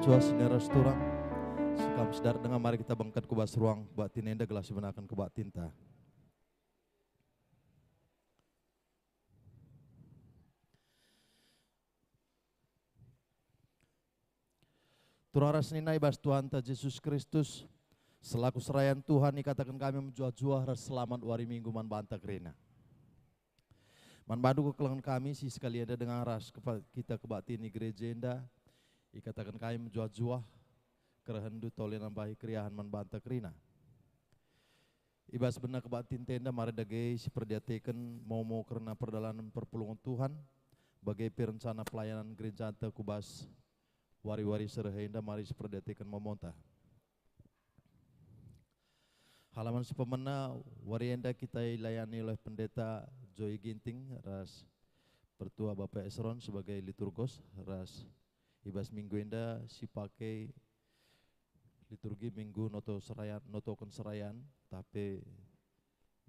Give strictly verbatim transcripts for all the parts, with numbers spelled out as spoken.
Suas nina ras turang, sekam sedar denga, mari kita bengket ku bas ruang kebaktin enda gelah sibenaken kebaktinta. Turang ras nina i bas Tuhanta Jesus Kristus, selaku serayan Tuhan ikataken kami mejuah-juah ras selamat wari Minggu man banta kerina. Man bandu kekelengen kami si sekali enda denga ras kepa-, kita kebaktin i gereja enda, ikataken kami mejuah-juah kerehenndu tole nambahi keriahen man banta kerina. I bas bena kebaktinta enda mari dage siperdiateken momo kerna perdalanen perpulungen Tuhan, bage pe rencana pelayanan gerejanta ku bas wari-wari si reh enda mari siperdiateken momonta. Halaman si pemena, wari enda kita ilayani oleh Pendeta Joy Ginting ras Pertua Bapa Esron sebagai liturgos, ras i bas minggu enda sipake liturgi minggu noto serayan, notoken serayan, tapi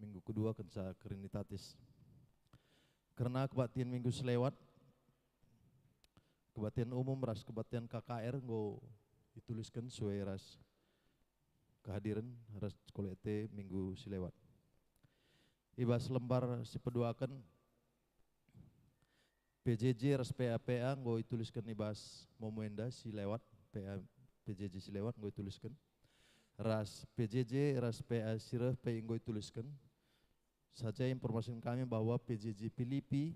minggu kedua kenca Trinitatis. Kerna kebaktin minggu selewat, kebaktin umum ras kebaktin K K R enggo itulisken sue ras kehadiren ras kolekte minggu si lewat. I bas lembar si peduaken, P J J ras P A P A enggo itulisken i bas momo enda si lewat, P A, P J J si lewat enggo itulisken. Ras P J J ras P A si reh pe enggo itulisken. Saja informasiken kami bahwa P J J Pilipi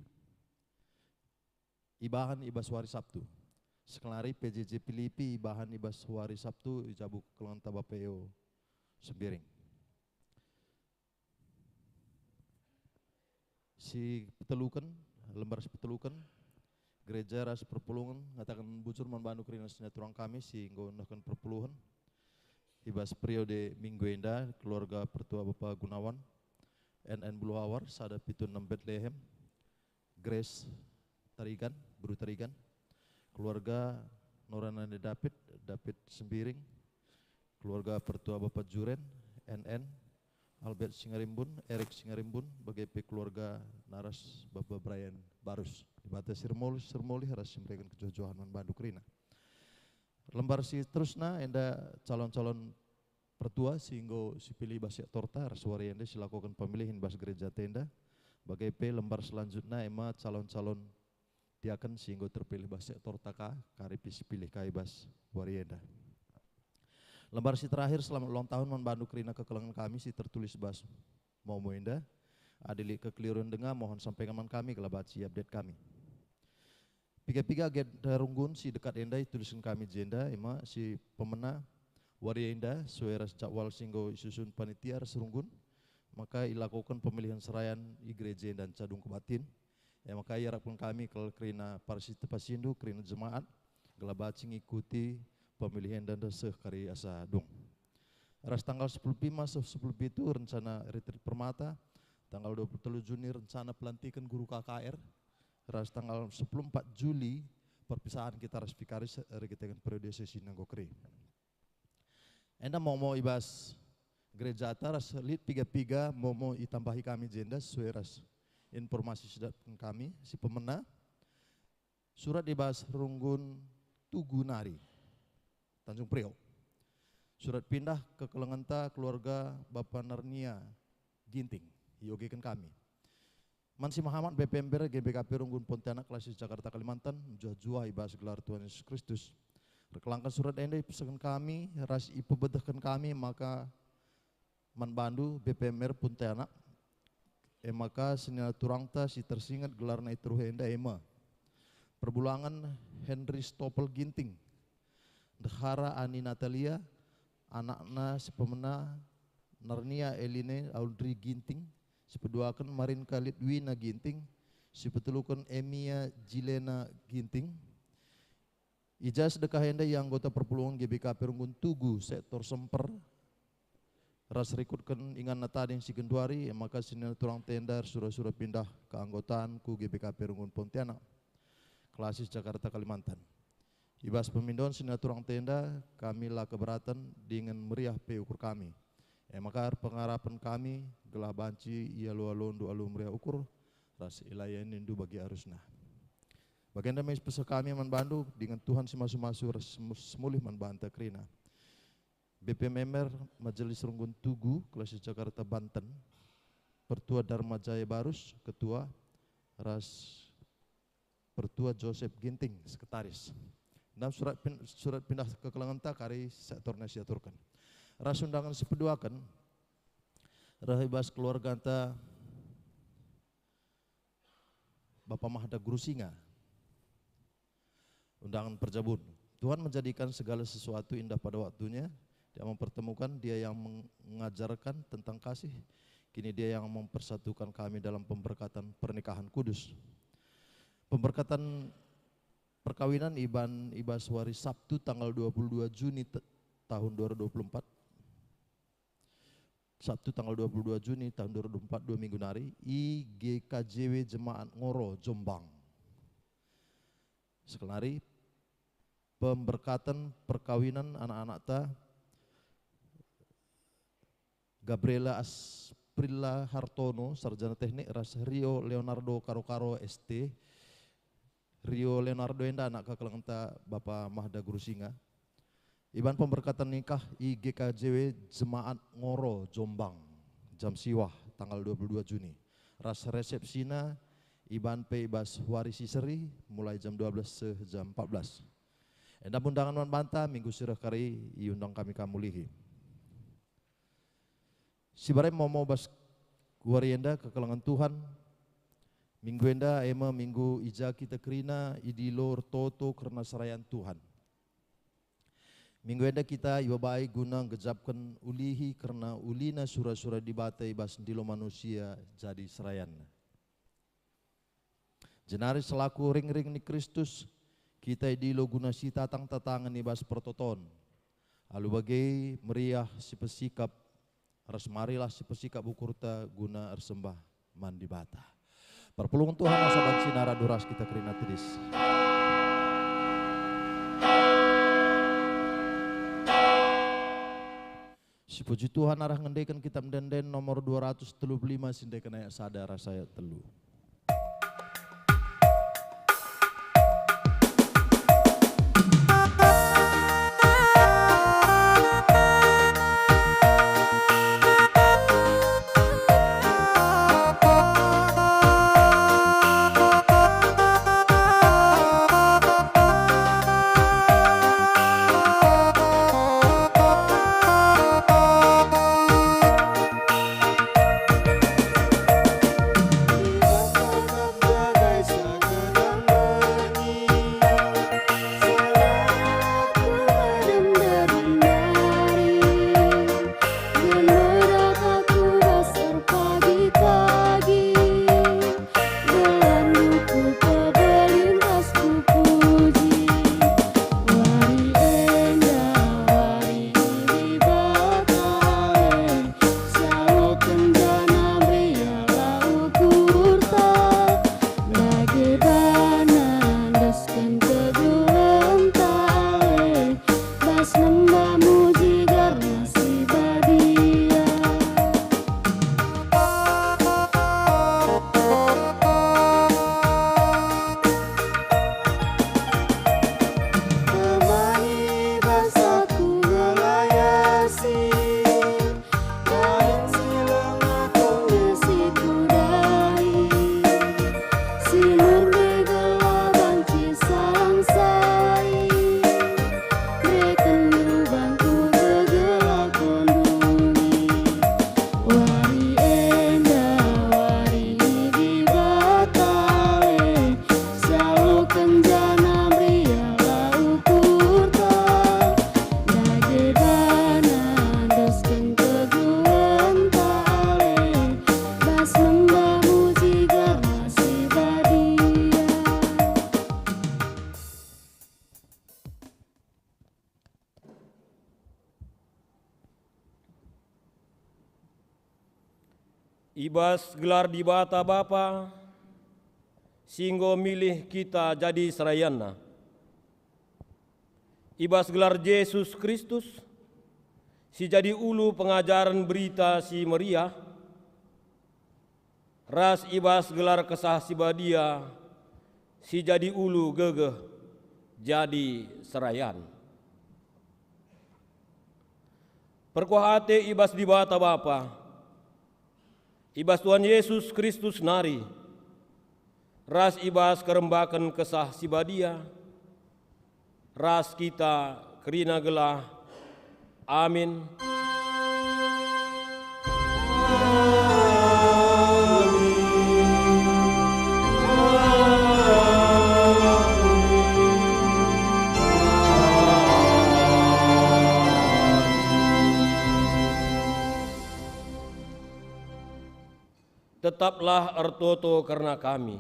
ibahan i bas wari Sabtu. Sekelari P J J Pilipi ibahan i bas wari Sabtu i jabu kekelengenta Bapa Eo Sembiring. Si peteluken, lembar si peteluken, gereja ras perpulungen ngataken bujur man bandu kerina senina turang kami si enggo nehken perpulungen. I bas periode minggu enda, keluarga Pertua Bapa Gunawan, N N Buluhawar, sada pitu enam Betlehem, Grace Tarigan, Beru Tarigan, keluarga Noranane David, David Sembiring, keluarga Pertua Bapa Juren, N N, Albert Singarimbun, Erik Singarimbun, bage pe keluarga Naras Bapa Brian Barus. Dibata si ermulih, si ermulih ras si mereken kejuah-juahen man bandu kerina. Lembar si terusna enda calon-calon pertua si enggo sipilih bas sektorta ras wari enda silakoken pemilihen bas gerejata enda. Bage pe lembar selanjutna ema calon-calon diaken si enggo terpilih bas sektorta ka, kari pe sipilih ka i bas wari enda. Lembar si terakhir, selamat ulang tahun man bandu kerina kekelengen kami si tertulis bas momo enda. Adi lit kekelirun denga, mohon sampaiken man kami gelah banci update kami. Piga-piga agenda runggun si dekat enda itulisken kami jenda, ema si pemena wari enda sue ras jadwal si enggo isusun panitia ras runggun, maka ilakoken pemilihen serayan i gereja enda nca dung kebaktin. E maka iarapken kami kal kerina partisipasindu, kerina jemaat, gelah banci ngikuti pemilihen enda seh kari asa dung. Ras tanggal sepuluh lima seh sepuluh pitu rencana retreat Permata, tanggal dua puluh telu Juni rencana pelantiken guru K K R, ras tanggal sepuluh empat Juli perpisahan kita ras vikaris erkiteken periode sesi nanggo keri. Enda momo i bas gerejata ras lit piga-piga momo itambahi kami jenda sesuai ras informasi si dapetken kami si pemena. Surat i bas runggun Tugu nari, Tanjung Priok. Surat pindah kekelengenta keluarga Bapa Narnia Ginting, iogeken kami. Man si mehamat B P Member G B K P Runggun Pontianak Klasis Jakarta Kalimantan, mejuah-juah i bas gelar Tuhan Yesus Kristus. Erkelangken surat enda iperseken kami ras ipebetehken kami maka man bandu B P Member Pontianak, e maka senina turangta si tersinget gelarna i teruh enda e me: Perbulangen Henry Stoppel Ginting, Ndehara Ani Natalia, anakna si pemena Narnia Eline Audrey Ginting, si peduaken Marinka Litwina Ginting, si peteluken Emia Jilena Ginting. I ja sedekah enda ia anggota perpulungen G B K P Runggun Tugu sektor Semper ras rikutken inganna tading si genduari, e maka senina turangta enda ersura-sura pindah keanggotaan ku G B K P Runggun Pontianak, Klasis Jakarta Kalimantan. I bas pemindon senina turangta enda kami la keberaten dingen meriah pe ukur kami. E maka erpengarapen kami gelah banci ialo-alondu alu meriah ukur ras ilayanindu bagi arusna. Bagenda me ipeseh kami man bandu, dingen Tuhan si masu-masu ras sem-, semulih man banta kerina. B P M M R Majelis Runggun Tugu, Kelasi Jakarta, Banten, Pertua Darma Jaya Barus, Ketua, ras Pertua Joseph Ginting, Sekretaris. Dalam surat pin-, surat pindah kekelengenta kari sektorna siaturken. Ras undangan si peduaken, reh i bas keluarganta Bapa Mahda Guru Singa. Undangan perjabun. Tuhan menjadikan segala sesuatu indah pada waktunya. Dia mempertemukan, Dia yang mengajarkan tentang kasih. Kini Dia yang mempersatukan kami dalam pemberkatan pernikahan kudus. Pemberkatan perkawinan iban i bas wari Sabtu tanggal dua puluh dua Juni te-, tahun dua ribu dua puluh empat. Sabtu tanggal dua puluh dua Juni tahun dua ribu dua puluh empat, dua minggu nari, i G K J W Jemaat Ngoro, Jombang. Sekelari pemberkatan perkawinan anak-anakta, Gabriela Asprilla Hartono, Sarjana Teknik, ras Rio Leonardo Karo-Karo, S T. Rio Leonardo enda anak kekelengenta Bapa Mahda Guru Singa. Iban pemberkatan nikah i G K J W Jemaat Ngoro, Jombang, jam siwah, tanggal dua puluh dua Juni. Ras resepsina iban pe i bas wari si seri, mulai jam dua belas seh jam empat belas. Enda undangan man banta, minggu si reh kari iundang kami kam mulihi. Sibare momo bas wari enda kekelengen Tuhan. Minggu enda e me minggu i ja kita kerina idilo ertoto kerna serayan Tuhan. Minggu enda kita ibabai guna nggejapken ulihi kerna ulina sura-sura Dibata i bas ndilo manusia jadi serayanNa. Jenari selaku ring-ring ni Kristus, kita idilo guna sitatang-tatangen i bas pertoton. Alu bage meriah sipesikap, ras marilah sipesikap ukurta guna ersembah man Dibata. Perpulungen Tuhan asa banci nara duras kita kerina tedis. Sipuji Tuhan arah ngendeken Kitab Ende-enden nomor dua ratus telu puluh lima, siendeken ayat sada ras ayat telu. Gelarmu kupeberlintas kupuji. Wari enda wari Dibata e, sialoken janah meriahlah ukurta. Bage bana endesken kegeluhenta e, bas nembah muji gelarNa si badia. Temani bas aku ngelayasi, kain si lengah tongge si kudahi, si murni gelah banci sangsai. Bereken lubangku gegela konduli. Wari enda wari Dibata e, sialoken janah meriahlah ukurta. Bage bana endesken kegeluhenta e, bas nembah muji gelarNa si badia. I bas gelar Dibata Bapa, si enggo milih kita jadi serayanNa. I bas gelar Jesus Kristus, si jadi ulu pengajaren Berita Si Meriah, ras i bas gelar Kesah Si Badia, si jadi ulu gegeh jadi serayan. Perkuah ate i bas Dibata Bapa, i bas Tuhan Yesus Kristus nari, ras i bas kerembaken Kesah Si Badia, ras kita kerina gelah. Amin. Tetaplah ertoto kerna kami.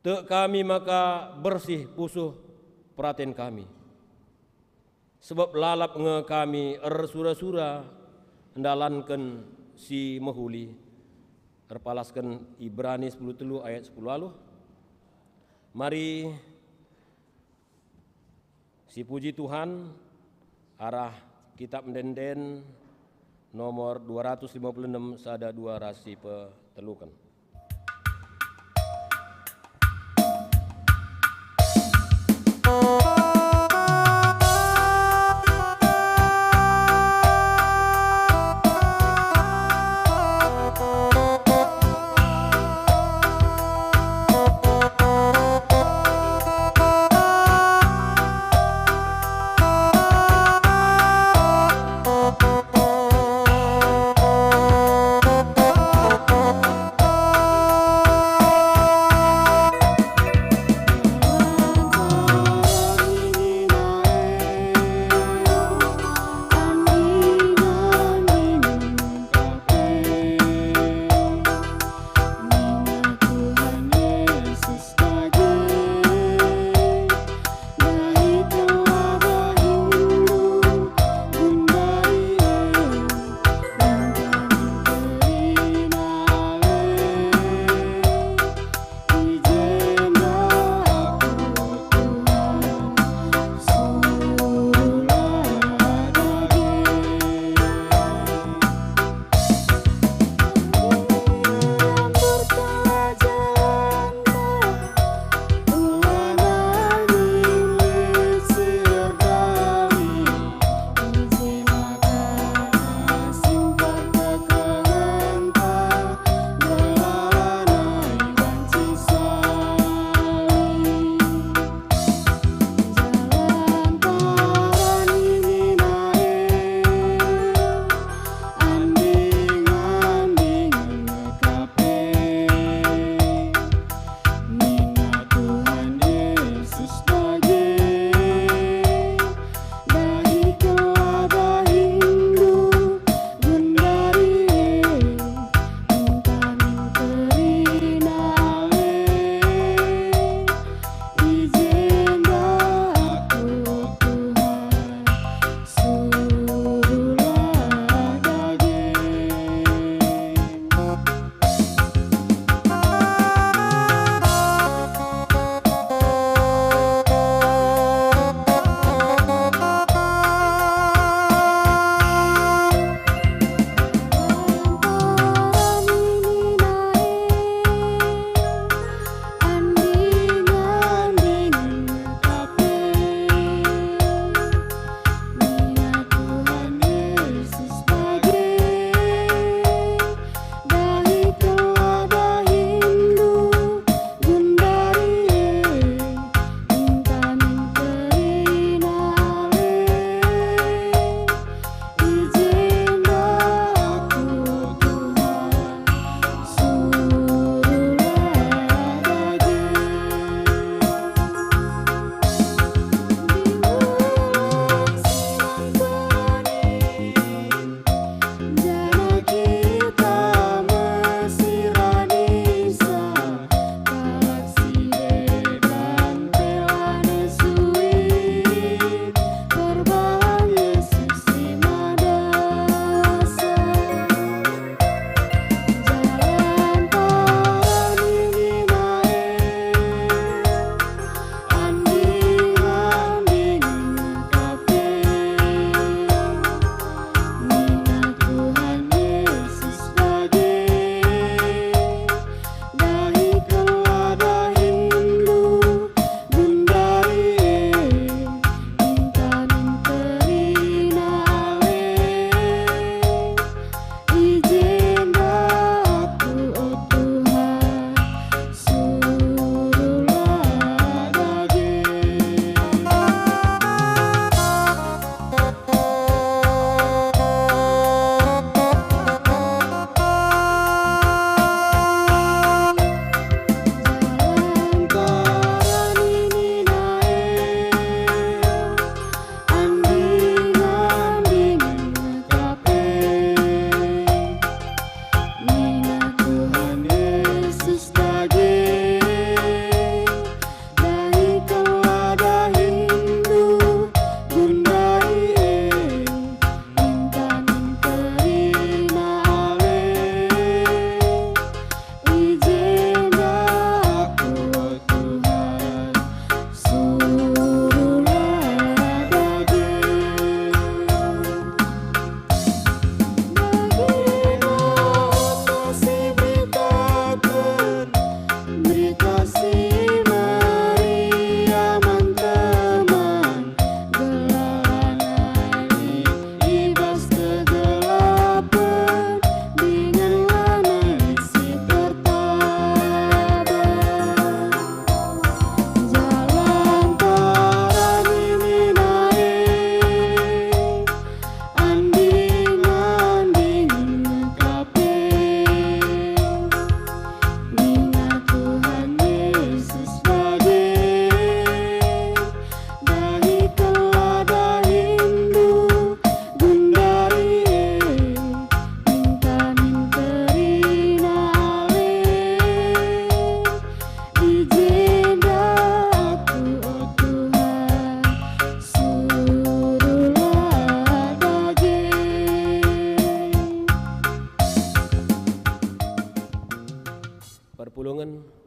Tek kami maka bersih pusuh peraten kami. Sebab lalap nge kami ersura-sura ndalanken si mehuli. Erpalasken Ibrani sepuluh telu ayat sepuluh aluh. Mari sipuji Tuhan arah Kitab Ende-enden nomor dua ratus lima puluh enem, sada dua ras sipeteluken.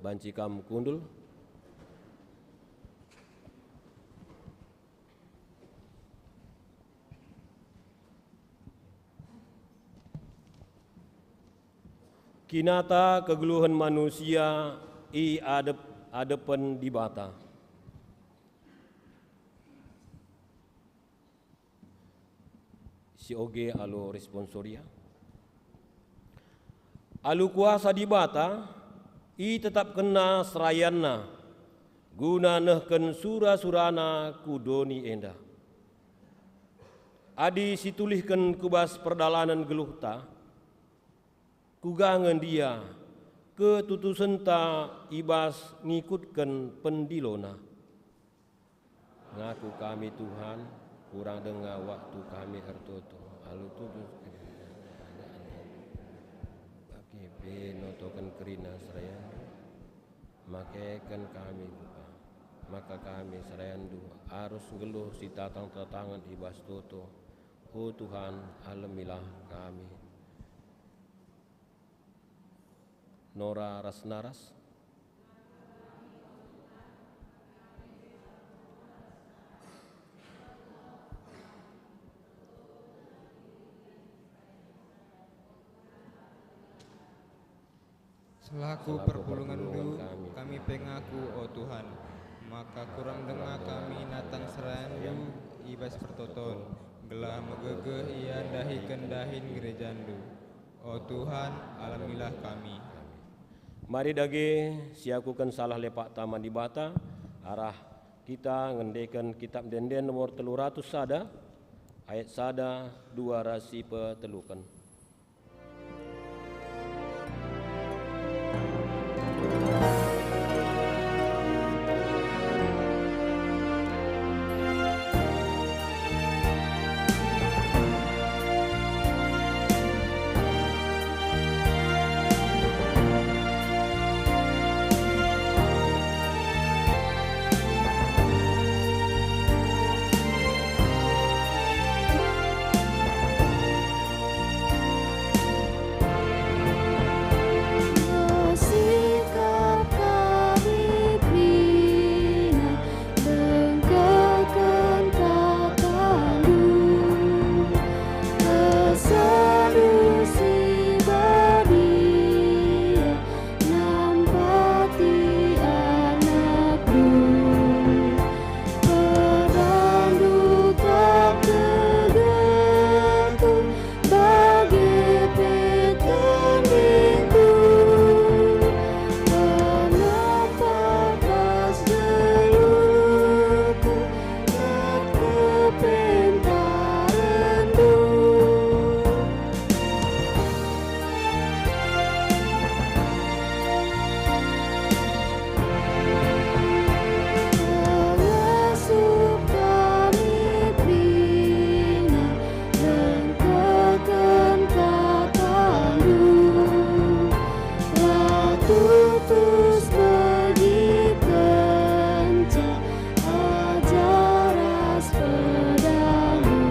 banci kam kundul. Kinata kegeluhen manusia i adep-adepen Dibata. Si oge alu responsoria. Alu kuasa Dibata, itetapkenNa serayanNa guna nehken sura-suraNa ku doni enda. Adi situlihken ku bas perdalanen geluhta, kuga nge ndia ketutusenta i bas ngikutken pendilona? Ngaku kami, Tuhan, kurang denga waktu kami ertoto alu tutus bage pe notoken kerina serayanNdu. Makeken kami, Bapa, maka kami serayanNdu arus nggeluh sitatang-tatangen i bas toto. O Tuhan, alemilah kami. Nora ras naras. Selaku perpulungenNdu, kami pe ngaku, o Tuhan, maka kurang denga kami natang serayanNdu i bas pertoton, gelah megegeh ia ndahiken dahin gerejaNdu. O Tuhan, alemilah kami. Mari dage siakuken salah lepakta man Dibata, arah kita ngendeken Kitab Ende-enden nomor telu ratus sada, ayat sada, dua ras si peteluken. Sikap kami kerina, dengkehken kataNdu. KesehNdu si badia, nampati anakNdu. PerdalanNdu kap gegehku, bage pe tendingku. Penempat ras geluhku, nget kepentarenNdu. Pengasup kami kerina, dengkehken kataNdu. La tutus megikenca ajar ras pedamu.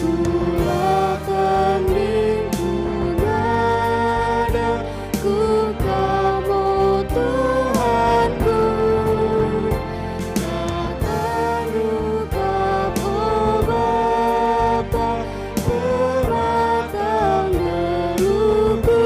Kulaken lingku nada ku Kam, o Tuhanku. KataNdu kap, o Bapa, pematang geluhku.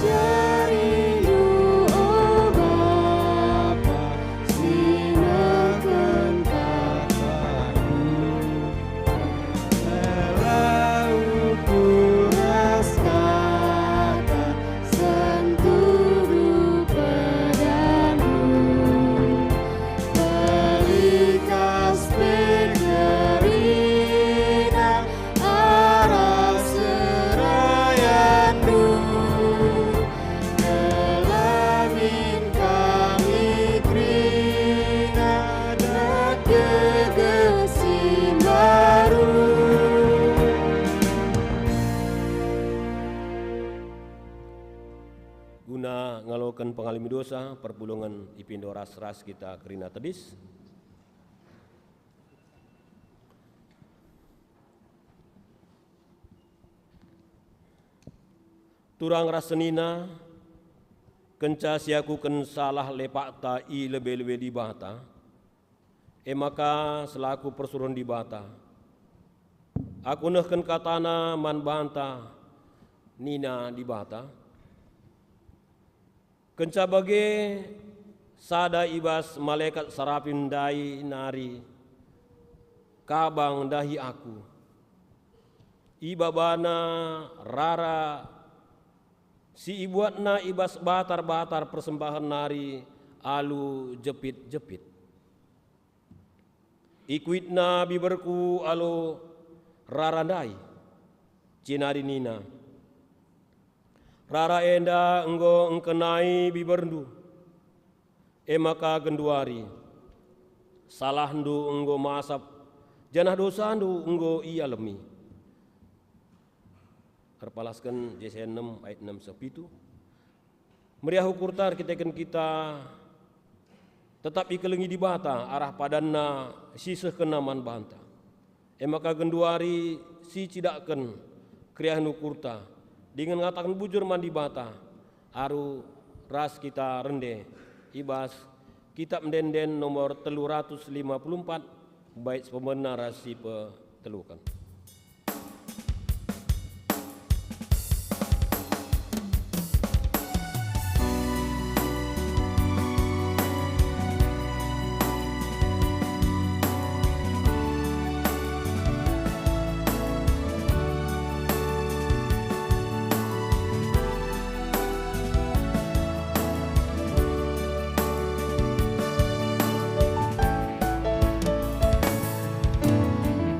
AjariNdu, o Bapa, si nehken kataNdu. Ela ukur ras kata, sentuhNdu pedaNdu. Berikas pe kerina arah serayanNdu, gelah min kami kerina dat gegeh si mbaru. Guna ngaloken pengalemi dosa, perpulungen ipindo ras-ras kita kerina tedis. Turang ras senina, kenca siakuken salah lepakta i lebe-lebe Dibata, e maka selaku persuruhen Dibata, aku nehken katana man banta, nina Dibata. Kenca bage, sada i bas malekat Sarapim ndai nari kabang ndahi aku. Ibabana rara si ibuatna i bas batar-batar persembahen nari alu jepit-jepit. Ikuitna biberku alu rara ndai, jenari nina, "Rara enda enggo engkenai biberndu, e maka genduari salahndu enggo masap, janah dosandu enggo ialemi." Erpalasken Jesaya enem ayat enem seh pitu. Meriah ukurta erkiteken kita tetap ikelengi Dibata arah padanNa si isehkenNa man banta. E maka genduari sicidahken keriahen ukurta dingen ngataken bujur man Dibata, alu ras kita rende i bas Kitap Ende-enden nomor telu ratus lima puluh empat, bait sepemena ras si peteluken.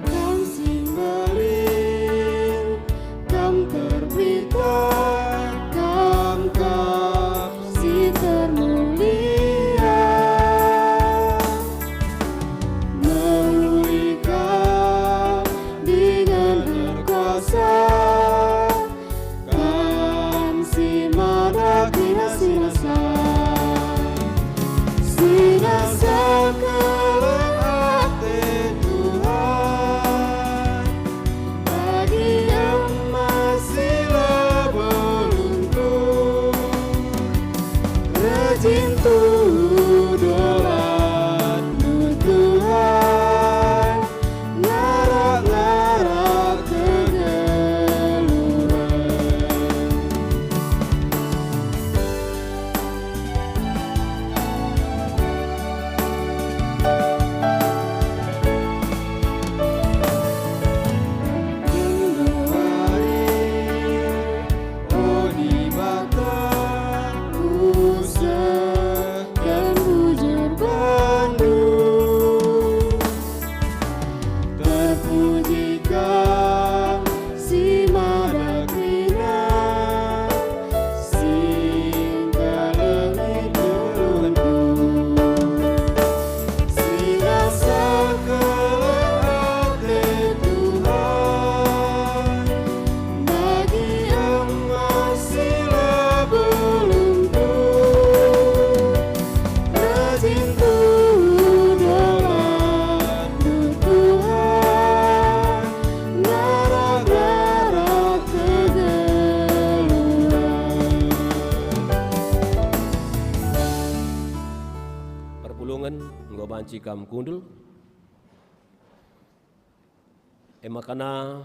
Kam si mbelin, Kam terpinta, Kam kap si termulia. Mehuli Kam dingen erkuasa, Kam si mada kerina si nasa, si nasa keleng ate Tuhan, bagi emas si labo luntur. Rejintu dolatNdu Tuhan, ngarak-ngarak kegeluhen. Genduari, o Dibata, kusehken bujur bandu. Terpuji Kam si mada kerina, si ngkelengi keluhenku, si nasa keleng ate Tuhan, bagi emas si labo luntur. Rejintu dolatNdu Tuhan, ngarak-ngarak kegeluhen. Perpulungen enggo banci kam kundul. E makana,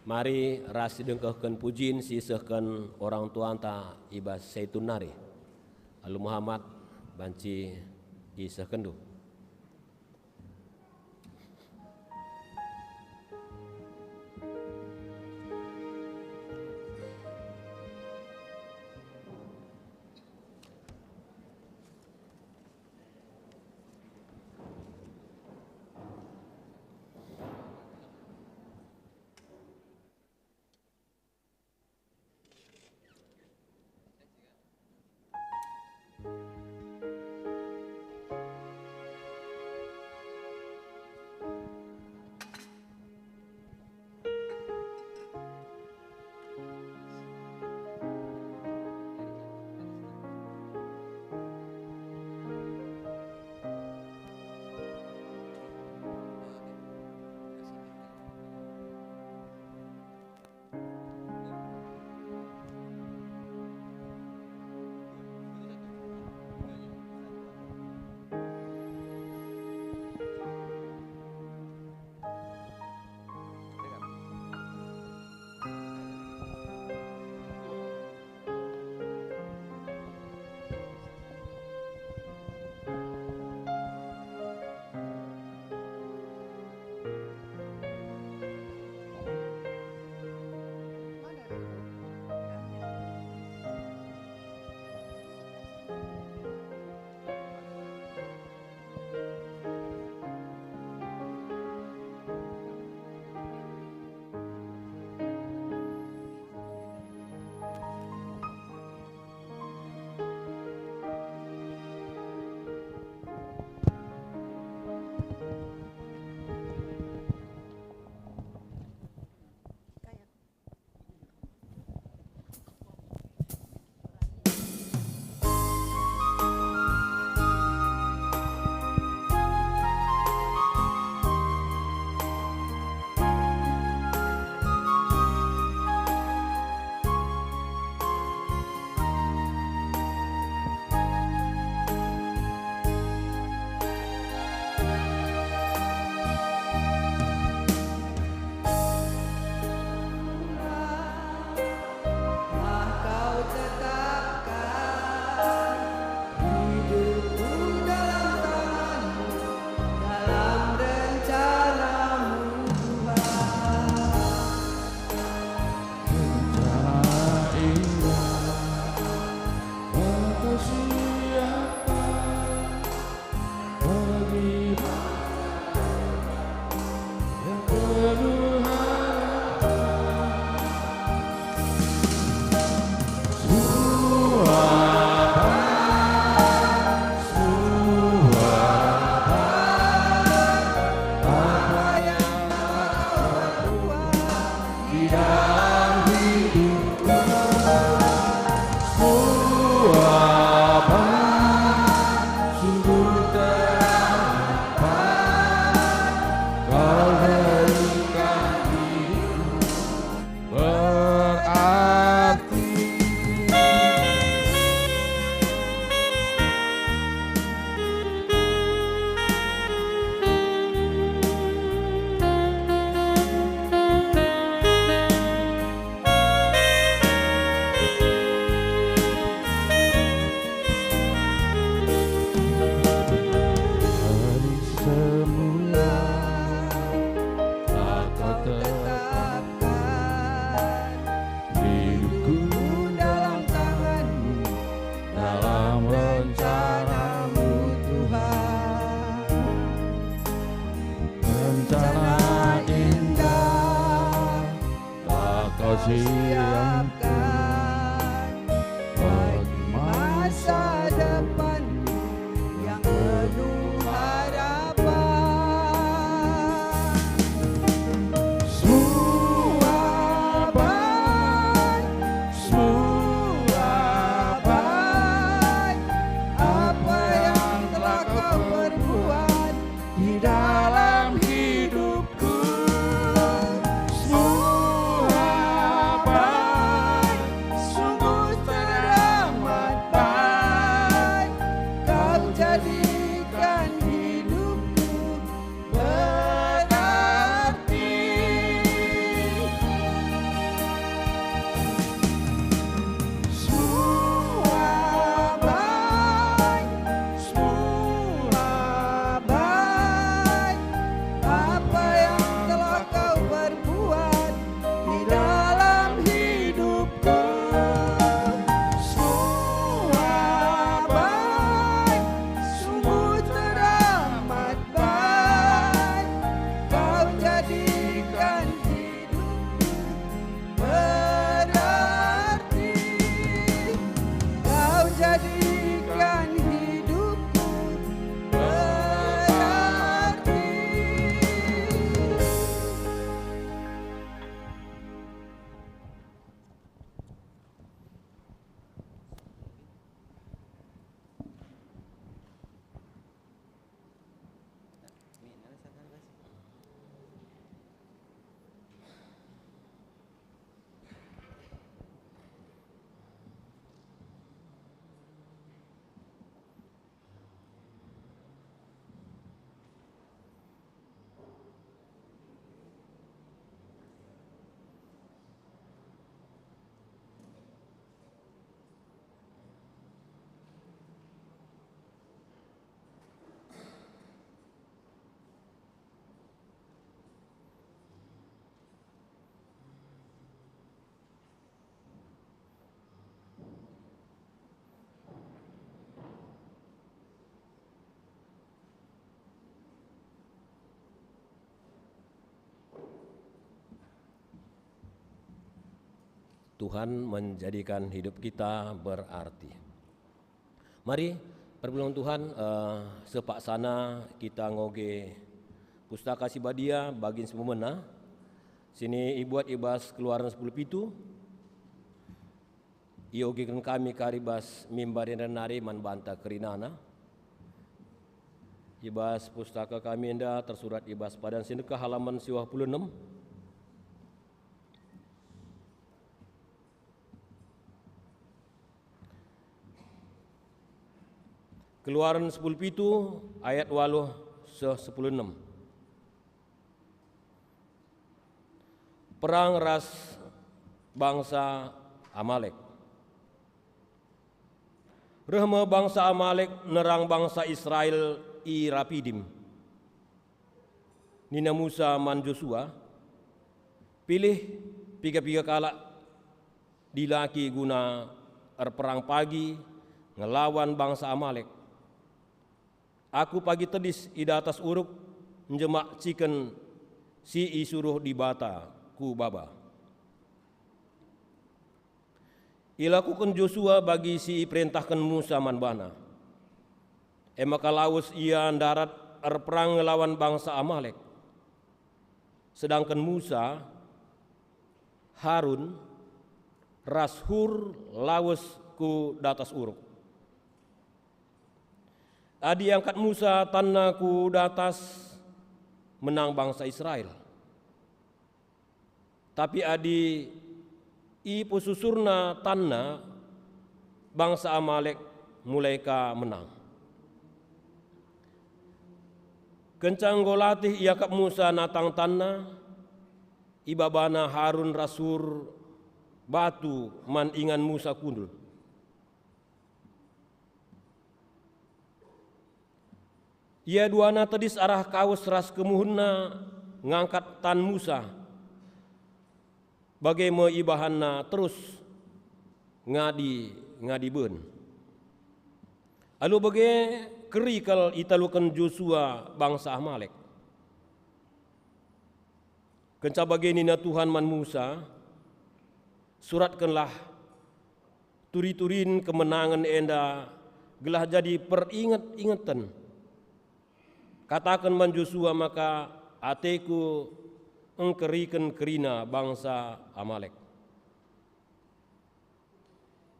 mari ras sidengkehken pujin si isehken orang tuanta i bas Saitun nari. Alu Muhammad, banci isehkenndu. Siapkan bagi masa depanku yang penuh harapan. Semua baik, semua baik, apa yang telah kau perbuat di dalam hidupku. Semua baik, sungguh teramat baik, kau jadikan hidupku berarti. Semua baik, semua baik, apa yang telah kau perbuat di dalam hidupku. Semua baik, sungguh teramat baik, kau jadikan hidupku berarti. Kau jadikan hidupku berarti. Tuhan menjadikan hidup kita berarti. Mari, perpulungen Tuhan, eh, sepaksana kita ngoge Pustaka Si Badia bagin si pemena, sini ibuat i bas Keluaran sepuluh pitu, iogeken kami kari bas mimbar enda nari man banta kerinana. I bas pustaka kami enda tersurat i bas padan si ndekah halaman siwah puluh enem. Keluaran sepuluh pitu ayat waluh seh sepuluh enem. Perang ras bangsa Amalek. Reh me bangsa Amalek nerang bangsa Israel i Rapidim. Nina Musa man Josua, "Pilih piga-piga kalak dilaki guna erperang pagi ngelawan bangsa Amalek. Aku pagi tedis i datas uruk njemak ciken si isuruh Dibata ku baba." Ilakoken Josua bagi si iperentahken Musa man bana. E maka lawes ia ndarat erperang ngelawan bangsa Amalek. Sedangken Musa, Harun, ras Hur lawes ku datas uruk. Adi iangkat Musa tanna ku datas, menang bangsa Israel. Tapi adi ipesusurna tanna, bangsa Amalek mulai ka menang. Kenca enggo latih iakap Musa natang tanna, ibabana Harun ras Hur batu man ingan Musa kundul. Ia duana tedis arah kawes ras kemuhenna ngangkat tan Musa, bage me ibahanna terus ngadi-ngadi ben. Alu bage, keri kal italuken Josua bangsa Amalek. Kenca bage nina Tuhan man Musa, Suratkenlah turi-turin kemenangen enda gelah jadi peringet-ingeten. Kataken man Josua maka, "Ateku engkeriken kerina bangsa Amalek."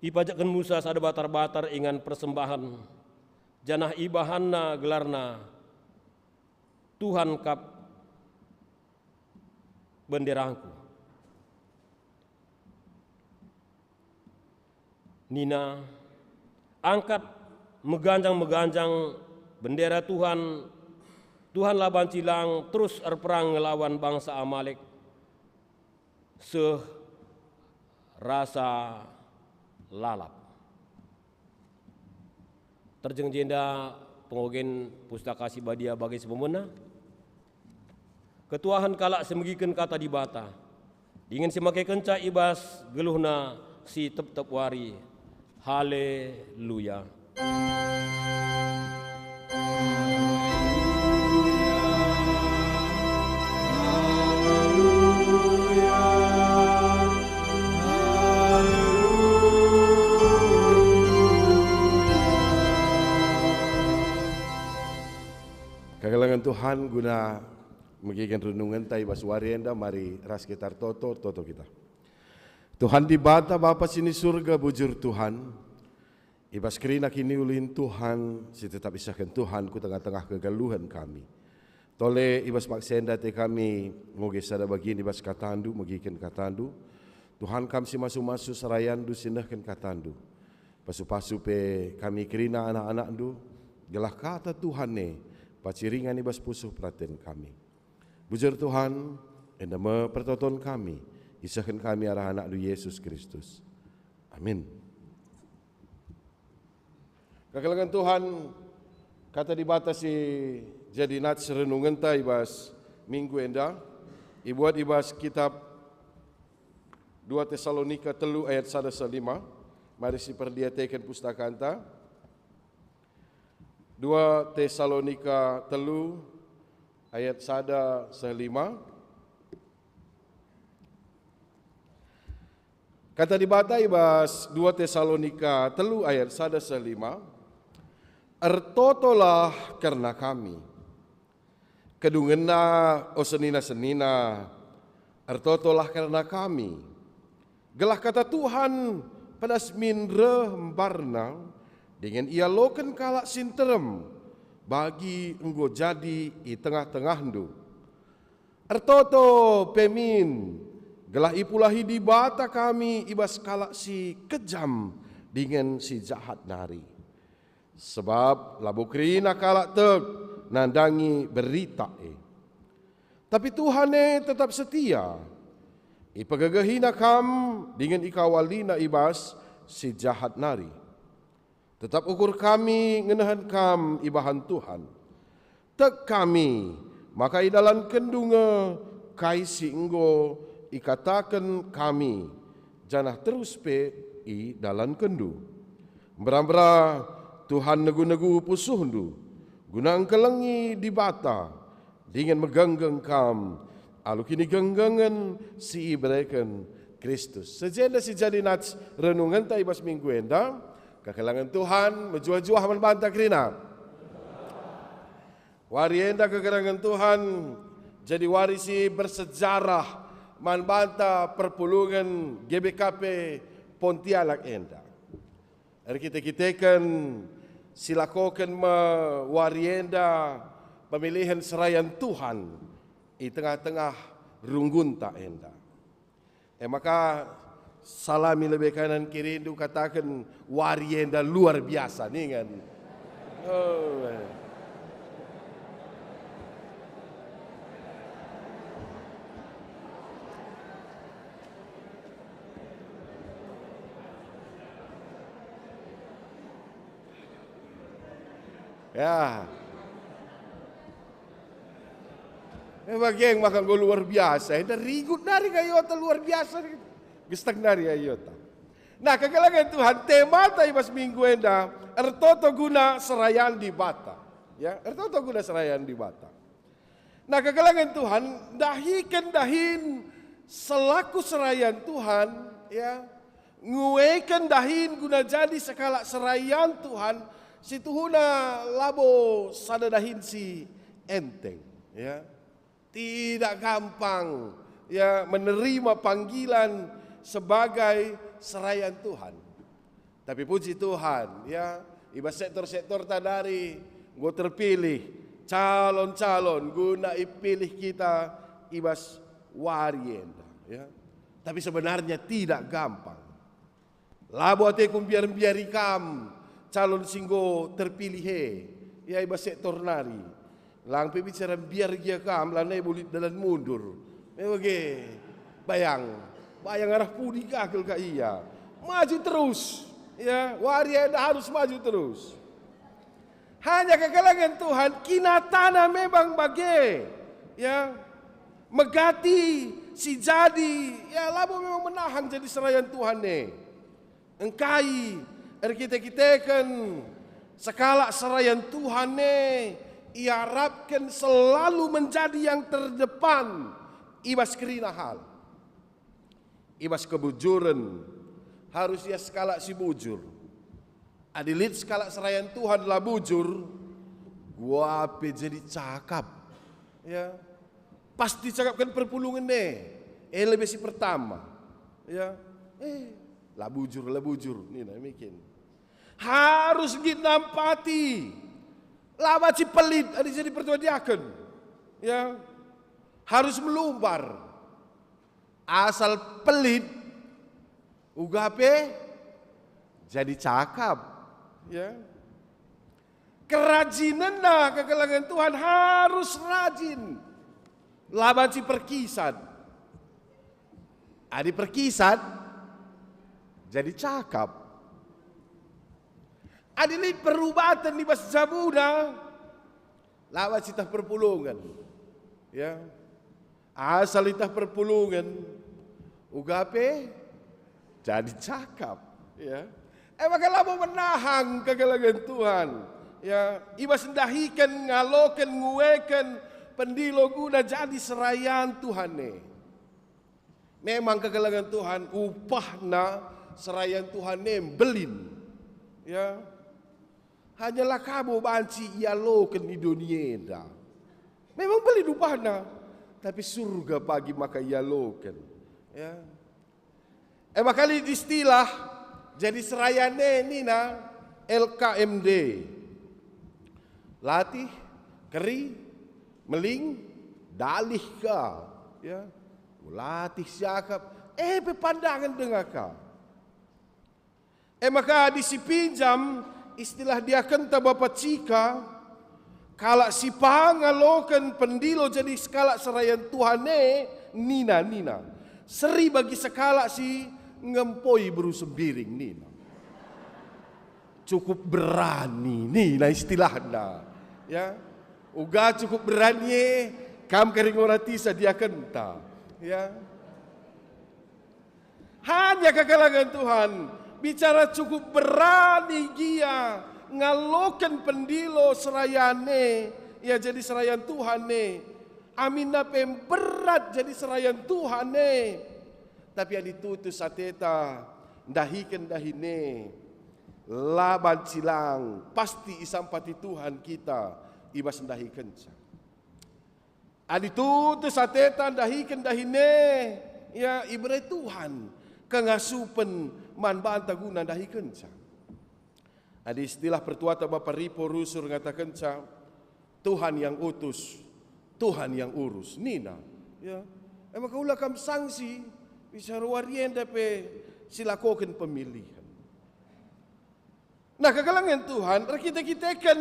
Ipajakken Musa sada batar-batar ingan persembahen, janah ibahanna gelarna, "Tuhan kap benderangku." Nina, "Angkat meganjang-meganjang bendera Tuhan, Tuhan la banci lang terus erperang ngelawan bangsa Amalek seh rasa lalap." Terjeng jenda pengogen Pustaka Si Badia bage si pemena, ketuahen kalak si megiken Kata Dibata, dingen si makekenca i bas geluhna si tep-tep wari. Haleluya! Kekelengen Tuhan, guna megiken renungenta i bas wari enda, mari ras kita ertoto, ertoto kita. Tuhan Dibata, Bapa si ni Surga, bujur Tuhan, i bas kerina kiniulin Tuhan, si tetap isehken Tuhan ku tengah-tengah kegeluhen kami. Tole i bas paksa enda ate kami ngoge sada bagin i bas kataNdu, megiken kataNdu. Tuhan, Kam si masu-masu serayanNdu si nehken kataNdu. Pasu-pasu pe kami kerina anak-anakNdu, gelah kata Tuhan e paciringan i bas pusuh peraten kami. Bujur Tuhan, enda me pertoton kami, isehken kami arah AnakNdu Yesus Kristus. Amin. Kekelengen Tuhan, Kata Dibata si jadi nats renungenta i bas minggu enda, ibuat i bas kitab dua Tesalonika telu ayat sada seh lima. Mari siperdiateken pustakanta. Dua Tesalonika telu ayat sada seh lima. Kata Dibata i bas dua Tesalonika telu ayat sada seh lima, "Ertotolah kerna kami." Kedungenna, o senina-senina, ertotolah kerna kami, gelah kata Tuhan pedas min reh mbarna, dingen ialoken kalak si nterem, bagi enggo jadi i tengah-tengahndu. Ertoto pe min, gelah ipulahi Dibata kami i bas kalak si kejam dingen si jahat nari. Sebab labo kerina kalak tek nandangi berita e. Tapi Tuhan e tetap setia. IpegegehiNa kam dingen ikawaliNa i bas si jahat nari. Tetap ukur kami ngenehen kam ibahan Tuhan. Tek kami maka idalankenndu nge kai si enggo ikataken kami, janah terus pe idalankenndu. Mbera-mbera Tuhan negu-negu pusuhndu, guna engkelengi Dibata dingen megenggeng kam alu kinigenggengen si ibereken Kristus. Seh jenda si jadi nats renungenta i bas minggu enda. Kekelengen Tuhan mejuah-juah man banta kerina. Wari enda kekelengen Tuhan jadi wari si bersejarah man banta perpulungen G B K P Pontianak enda. Erkite-kiteken silakoken me wari enda pemilihen serayan Tuhan i tengah-tengah runggunta enda. E maka, salami lebe kanan kirindu, kataken, "Wari enda luar biasa," ningen. Oh. Ya. E bage maka enggo luar biasa. Enda rikut nari ka iota luar biasa. Gestek nari ka iota. Nah, kekelengen Tuhan, temata i bas minggu enda, ertoto guna serayan Dibata. Ya, ertoto guna serayan Dibata. Nah, kekelengen Tuhan, ndahiken dahin selaku serayan Tuhan, Ya, ngueken dahin guna jadi sekalak serayan Tuhan, situhuna labo sada dahin si enteng, ya. Tidak gampang, ya, menerima panggilan sebagai serayan Tuhan. Tapi puji Tuhan, ya, i bas sektor-sektor ta nari enggo terpilih calon-calon guna ipilih kita i bas wari enda, ya. Tapi sebenarnya tidak gampang. Labo ateku mbiar-mbiari kam calon si enggo terpilih e, ya, i bas sektor nari. Lang pe bicara mbiar gia kam, lanai bo lit dalan mundur. E bage, bayang, bayang arah pudi ka kal ka ia. Maju terus, ya, wari enda harus maju terus. Hanya kekelengen Tuhan, kinatana memang bage, ya. Megati si jadi, ya, labo memang menahang jadi serayan Tuhan e. Engkai erkite-kiteken sekalak serayan Tuhan e iarapken selalu menjadi yang terdepan i bas kerina hal. I bas kebujuren harus ia sekalak si bujur. Adi lit sekalak serayan Tuhan la bujur, gua pe jadi cakap. Ya. Pasti cakapken perpulungen e. E lebe si pertama. Ya. Eh, la bujur, la bujur. Nina mikin. Harus nggit nampati. La banci pelit adi jadi pertua diaken. Ya. Harus melumbar. Asal pelit, uga pe jadi cakap, ya. Kerajinenna kekelengen Tuhan harus rajin. La banci perkisat. Adi perkisat, jadi cakap. Adi lit perubaten i bas jabuna, la banci tah perpulungen. Ya. Asal itah perpulungen, uga pe jadi cakap. Ya. E maka labo menahang kekelengen Tuhan. Ya, i bas ndahiken, ngaloken, ngueken pendilo guna jadi serayan Tuhan e. Memang kekelengen Tuhan, upahna serayan Tuhan e mbelin. Ya. Hanyalah kabo banci ialoken i doni enda. Memang mbelin upahna, tapi surga pagi maka ialoken. Ya. E maka lit istilah jadi serayan e nina L K M D. Latih, keri, meling, dalih ka. Ya. Latih siakap, e pe pandangen denga ka. E maka adi sipinjam istilah diakenta Bapa Cika, kalak si pangaloken pendilo jadi sekalak serayan Tuhan e, nina, nina, seri bagi sekalak si ngempoi beru sembiring, nina. Cukup berani, nina istilahna. Ya. Uga cukup berani e, kam kari ngoratisa diakenta. Ya. Hanya kekelengen Tuhan, bicara cukup berani gia ngaloken pendilo serayan e, ia jadi serayan Tuhan e. Aminna pe berat jadi serayan Tuhan e. Tapi adi tutus ateta ndahiken dahin e, la banci lang, pasti isampati Tuhan kita i bas ndahikenca. Adi tutus ateta ndahiken dahin e, ya, ibere Tuhan kengasupen man banta guna ndahikenca. Adi istilah pertuata Bapa Ripo rusur ngatakenca, "Tuhan yang utus, Tuhan yang urus," nina. Ya, e maka ula kam sangsi, bicara wari enda pe silakoken pemilihen. Nah, kekelengen Tuhan, erkite-kiteken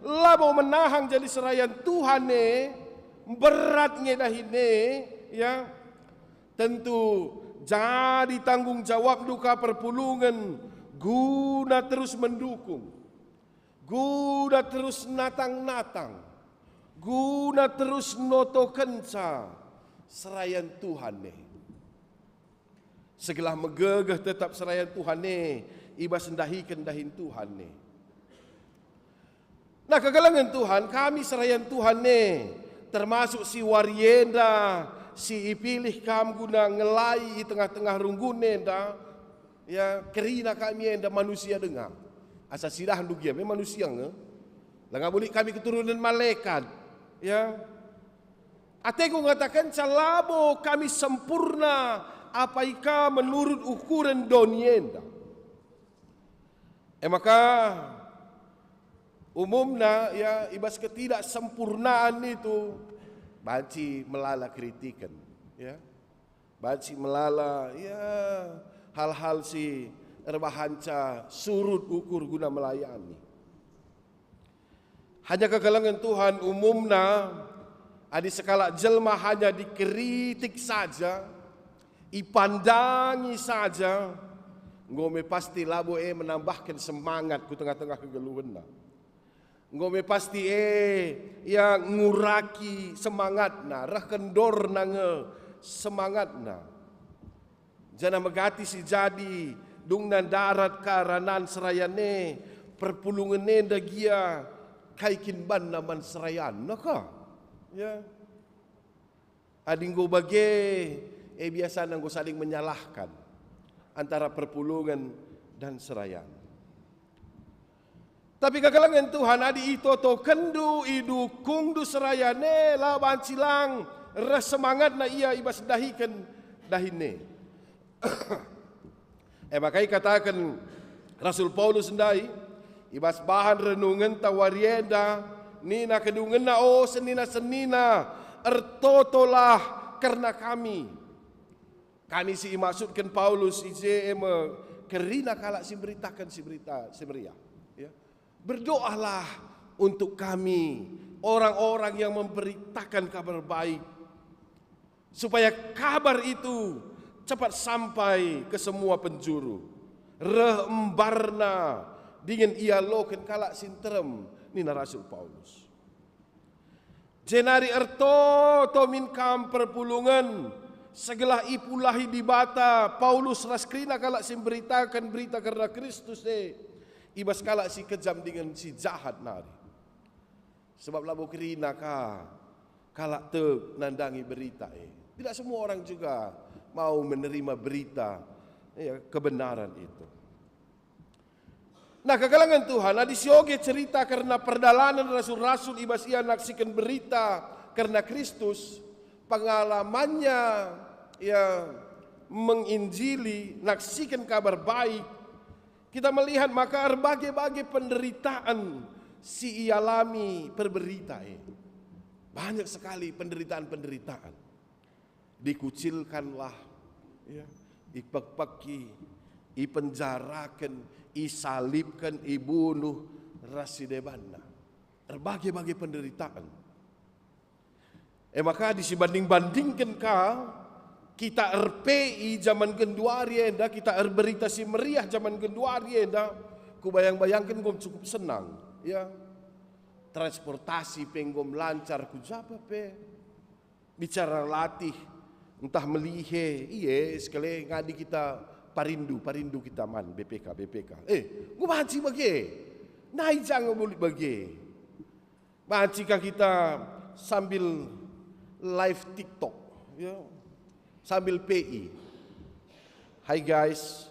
labo menahang jadi serayan Tuhan e, berat nge dahin e, ya. Tentu jadi tanggung jawabndu ka perpulungen guna terus mendukung, guna terus natang-natang, guna terus notokenca serayan Tuhan e. Segelah megegeh tetap serayan Tuhan e, i bas ndahiken dahin Tuhan e. Nah, kekelengen Tuhan, kami serayan Tuhan e, termasuk si wari enda si ipilih Kam guna ngelai i tengah-tengah runggun enda, ya, kerina kami enda manusia denga. Asa sidahndu gia me manusia nge. Langa bulik kami keturunen malekat, ya. Ateku ngatakenca labo kami sempurna apai ka menurut ukuren doni enda. E maka, umumna, ya, i bas ketidaksempurnaan itu banci melala keritiken, ya. Banci melala, ya, hal-hal si erbahanca surut ukur guna melayani. Hanya kekelengen Tuhan umumna, adi sekalak jelma hanya dikritik saja, ipandangi saja, enggo me pasti labo e menambahken semangat ku tengah-tengah kegeluhenna. Enggo me pasti e ia nguraki semangatna, reh kendorna nge semangatna. Janah megati si jadi, dungna ndarat ka ranan serayan e, perpulungen enda gia kai kin banna man serayanna ka? Ya. Adi enggo bage, e biasana enggo saling menyalahkan antara perpulungen dan serayan. Tapi kekelengen Tuhan, adi itotokenndu, idukungndu serayan e, la banci lang reh semangatna ia i bas ndahiken dahin e. E maka ikataken Rasul Paulus ndai, i bas bahan renungenta wari enda, nina kedungenna, "O senina-senina, ertotolah kerna kami." Kami si imaksudken Paulus i je e me kerina kalak si mberitaken si berita si meriah. Ya. Berdoalah untuk kami, orang-orang yang memberitakan Kabar Baik, supaya kabar itu cepat sampai ke semua penjuru. Reh embarna dingen ialoken kalak si nterem, nina Rasul Paulus. Jenari ertoto min kam perpulungen, segelah ipulahi Dibata Paulus ras kerina kalak si mberitaken berita kerna Kristus e, i bas kalak si kejam dingen si jahat nari. Sebab labo kerina ka kalak tek nandangi berita e. Tidak semua orang juga mau menerima berita, ya, kebenaran itu. Nah, kekelengen Tuhan, adi sioge cerita kerna perdalanen rasul-rasul i bas ia naksiken berita kerna Kristus, pengalamannya ia menginjili, naksiken Kabar Baik, kita melihat maka erbage-bage penderitaan si ialami perberita e. Banyak sekali penderitaan-penderitaan. Dikucilkanlah, ya, ipekpeki, ipenjaraken, isalibken, ibunuh, ras si debanna. Erbage-bage penderitaan. E maka, disibanding-bandingken ka, kita R P I jaman genduari enda, kita erberita si meriah jaman genduari enda, kubayang-bayangken gom cukup senang, ya. Transportasi pe gom lancar ku japa pe. Bicara latih, ntah melihe, ie, sekali ngadi kita parindu, parindu kita man B P K, B P K. Eh, enggo banci bage. Nai jange bulit bage. Banci kah kita sambil live TikTok, ya. Sambil P I. "Hai guys,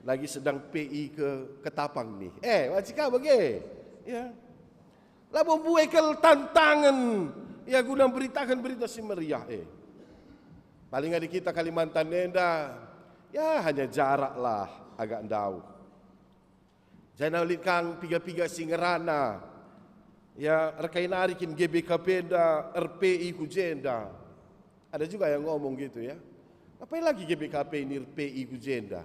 lagi sedang P I ke Ketapang nih." Eh, banci kah bage. Ya. Labo mbue kal tantangen, ya, guna mberitaken Berita Si Meriah, eh. Paling adi kita Kalimantan enda, ya, hanya jarak lah agak ndauh. Janah lit kang piga-piga si ngerana, ya, erkai nari kin G B K P enda R P I ku jenda. Ada juga yang ngomong gitu, ya. Ngapain lagi G B K P ini R P I ku jenda?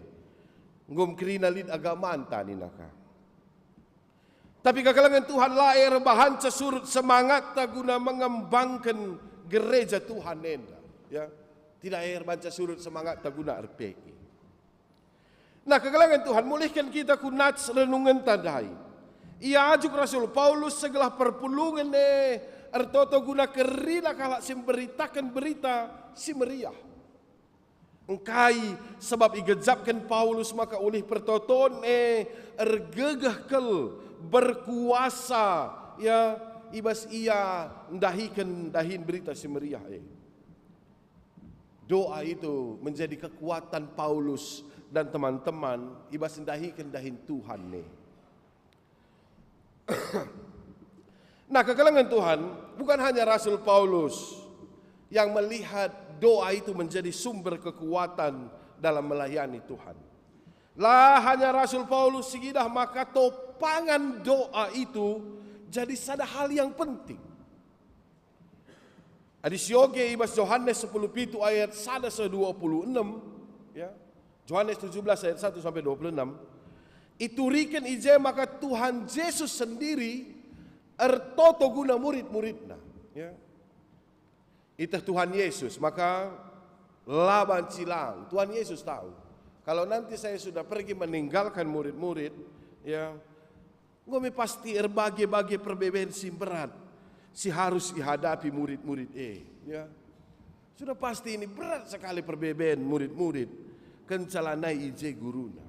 Enggo kerina lit agamanta, nina ka. Tapi kekelengen Tuhan la erbahanca surut semangatta guna mengembangken gereja Tuhan enda, ya. Tidak erbahanca surut semangatta guna R P I. Nah, kekelengen Tuhan, mulihken kita ku nats renungenta ndai. Iajuk Rasul Paulus segelah perpulungen e ertoto guna kerina kalak si mberitaken Berita Si Meriah. Engkai sebab igejapken Paulus maka ulih pertoton e ergegeh kal, berkuasa, ya, i bas ia ndahiken dahin Berita Si Meriah e. Doa itu menjadi kekuatan Paulus dan teman-teman i bas ndahiken dahin Tuhan e. Nah, kekelengen Tuhan, bukan hanya Rasul Paulus yang melihat doa itu menjadi sumber kekuatan dalam melayani Tuhan. La hanya Rasul Paulus, sikidah maka topangan doa itu jadi sada hal yang penting. Adi sioge i bas Johanes sepuluh pitu ayat sada seh dua puluh enam, ya. Johanes tujuh belas ayat satu sampai dua puluh enam, ituriken i je maka Tuhan Jesus sendiri ertoto guna murid-muridNa, ya. Iteh Tuhan Yesus, maka la banci lang. Tuhan Yesus tahu, kalau nanti saya sudah pergi meninggalkan murid-murid, ya, enggo me pasti erbage-bage perbeben si berat si harus ihadapi murid-murid e, ya. Sudah pasti ini berat sekali perbeben murid-murid kenca lanai i je guruna.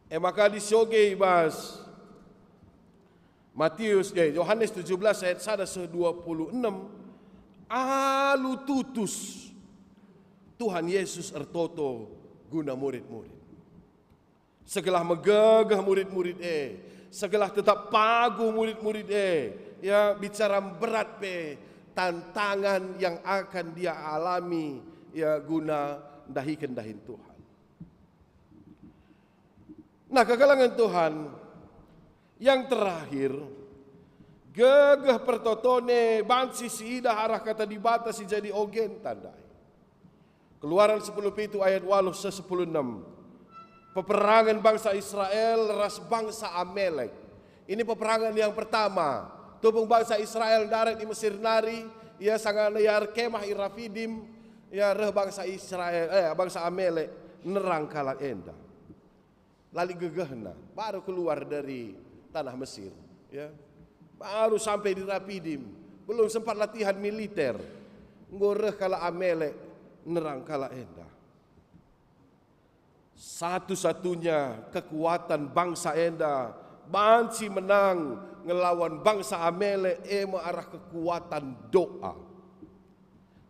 E maka adi sioge i bas Matius, eh, Johanes tujuh belas ayat sada seh dua puluh enam, alu tutus Tuhan Yesus ertoto guna murid-murid. Segelah megegeh murid-murid e, segelah tetap paguh murid-murid e, ya, bicara berat pe tantangan yang akan dia alami, ya, guna ndahiken dahin Tuhan. Nah, kekelengen Tuhan, yang terakhir, gegeh pertoton e banci siidah arah Kata Dibata si jadi ogenta ndai. Keluaran sepuluh pitu ayat waluh seh sepuluh enam. Peperangen bangsa Israel ras bangsa Amelek. Ini peperangen yang pertama. Tupung bangsa Israel ndarat i Mesir nari, ia sanga ia erkemah i Rafidim, ia reh bangsa Israel, eh, bangsa Amelek nerang kalak enda. La lit gegehna, baru keluar dari tanah Mesir, ya. Baru sampai di Rapidim, belum sempat latihan militer, enggo reh kalak Amelek nerang kalak enda. Satu-satunya kekuatan bangsa enda banci menang ngelawan bangsa Amelek e me arah kekuatan doa.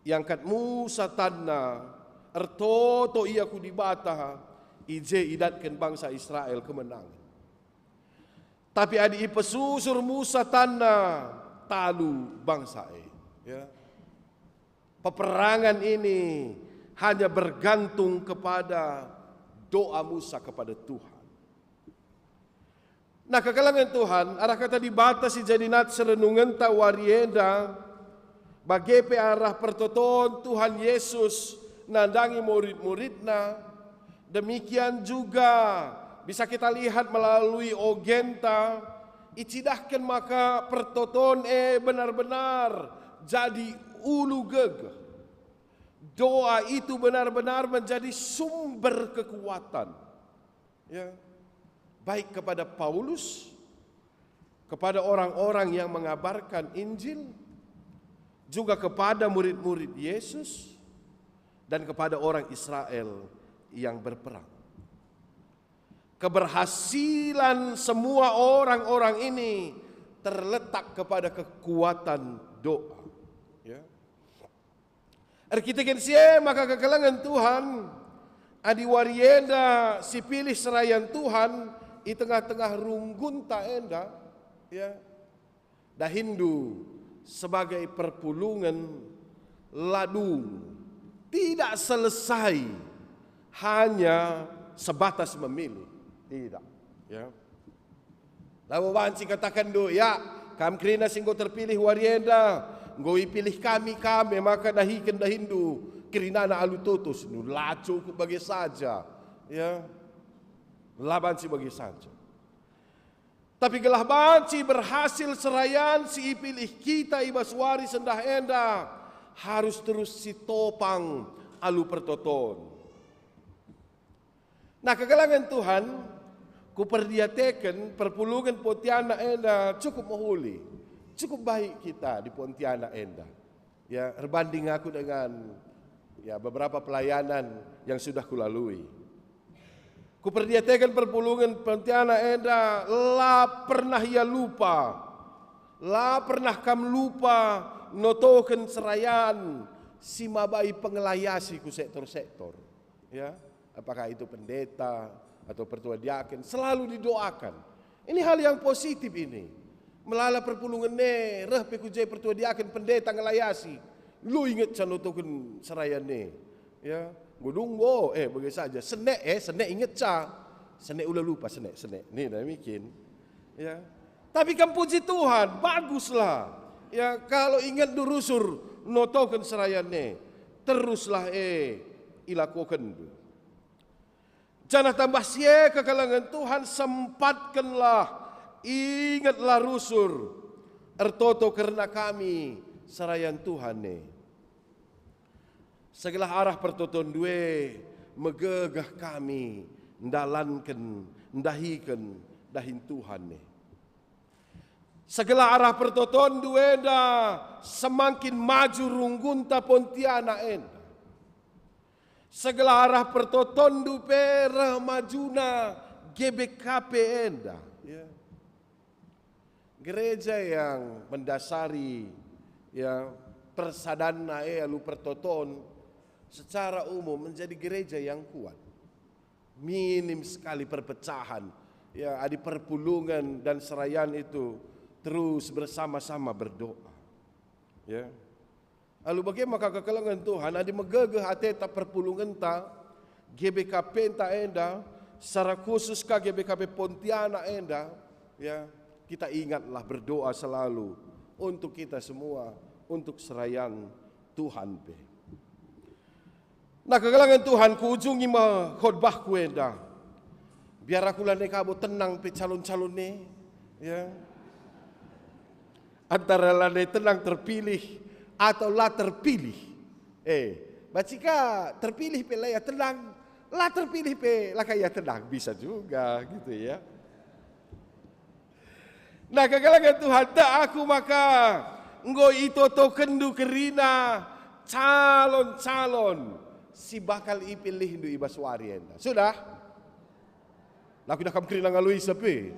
Iangkat Musa tanna, ertoto ia ku Dibata, i je idatken bangsa Israel kemenangen. Tapi adi ipesusur Musa tanna, talu bangsa e. Ya. Peperangan ini hanya bergantung kepada doa Musa kepada Tuhan. Nah, kekelengen Tuhan, arah Kata Dibata si jadi nats renungenta wari enda, bage pe arah pertoton Tuhan Yesus nandangi murid-muridNa, demikian juga bisa kita lihat melalui ogenta, icidahken maka pertoton e benar-benar jadi ulu gegeh. Doa itu benar-benar menjadi sumber kekuatan. Ya. Baik kepada Paulus, kepada orang-orang yang mengabarkan Injil, juga kepada murid-murid Yesus, dan kepada orang Israel yang berperang. Keberhasilan semua orang-orang ini terletak kepada kekuatan doa. Ya. Erkiteken si e maka kekelengen Tuhan, adi wari enda sipilih serayan Tuhan i tengah-tengah runggunta enda, ya, dahinndu sebagai perpulungen la dung, tidak selesai hanya sebatas memilih. Tidak, ya. Labo banci katakenndu, "Ya, kam kerina si enggo terpilih wari enda, enggo ipilih kami kam, e maka dahiken dahinndu kerinana alu tutus." Nu la cukup bage saja, ya. La banci bage saja. Tapi gelah banci berhasil serayan si ipilih kita i bas wari sendah enda, harus terus sitopang alu pertoton. Nah, kekelengen Tuhan, kuperdiateken perpulungen Pontianak enda cukup mehuli, cukup baik kita di Pontianak enda. Ya, erbanding aku dengan, ya, beberapa pelayanan yang sudah kulalui. Kuperdiateken perpulungen Pontianak enda la pernah ia lupa. La pernah kam lupa notoken serayan Si mabai pengelayasi ku sektor-sektor, ya, apakah itu pendeta atau pertua diaken, selalu didoakan. Ini hal yang positif ini. Melala perpulungen e, reh pe ku je pertua diaken, pendeta ngelayasi, lu ingetca notoken serayan e. Ya, nggo dung, nggo, eh, bage saja. Senek, eh, senek ingetca. Senek ula lupa, senek, senek. Nih, nah, mikin. Ya. Tapi kam puji Tuhan, baguslah. Ya, kalau ingetndu rusur notoken serayan e, teruslah e ilakokenndu. Janah tambah si e kekelengen Tuhan, sempatkenlah, ingetlah rusur ertoto kerna kami serayan Tuhan e. Segelah arah pertotondu e megegeh kami ndalanken, ndahiken dahin Tuhan e. Segelah arah pertotondu enda semangkin maju runggunta Pontianak enda. Segelah arah pertotonndu pe reh majuna G B K P enda. Ya. Gereja yang mendasari, ya, persadanna e alu pertoton secara umum menjadi gereja yang kuat. Minim sekali perpecahan. Ya, adi perpulungen dan serayan itu terus bersama-sama berdoa. Ya. Alu bage maka kekelengen Tuhan, adi megegeh ateta perpulungenta, G B K P-nta enda, secara khusus ka G B K P Pontianak enda, ya, kita ingatlah berdoa selalu untuk kita semua, untuk serayan Tuhan pe. Nah, kekelengen Tuhan, kuujungi me khotbahku enda. Biar aku lanai kabo tenang pe calon-calon e, ya. Antara lanai tenang terpilih atau la terpilih. Eh, banci ka terpilih pe la ia tenang, la terpilih pe la ka ia tenang, bisa juga gitu ya. Nah, kekelengen Tuhan, tek aku maka enggo itotokenndu kerina calon-calon si bakal ipilihndu i bas wari enda. Sudah? La kuidah kam kerina ngaloi sepe.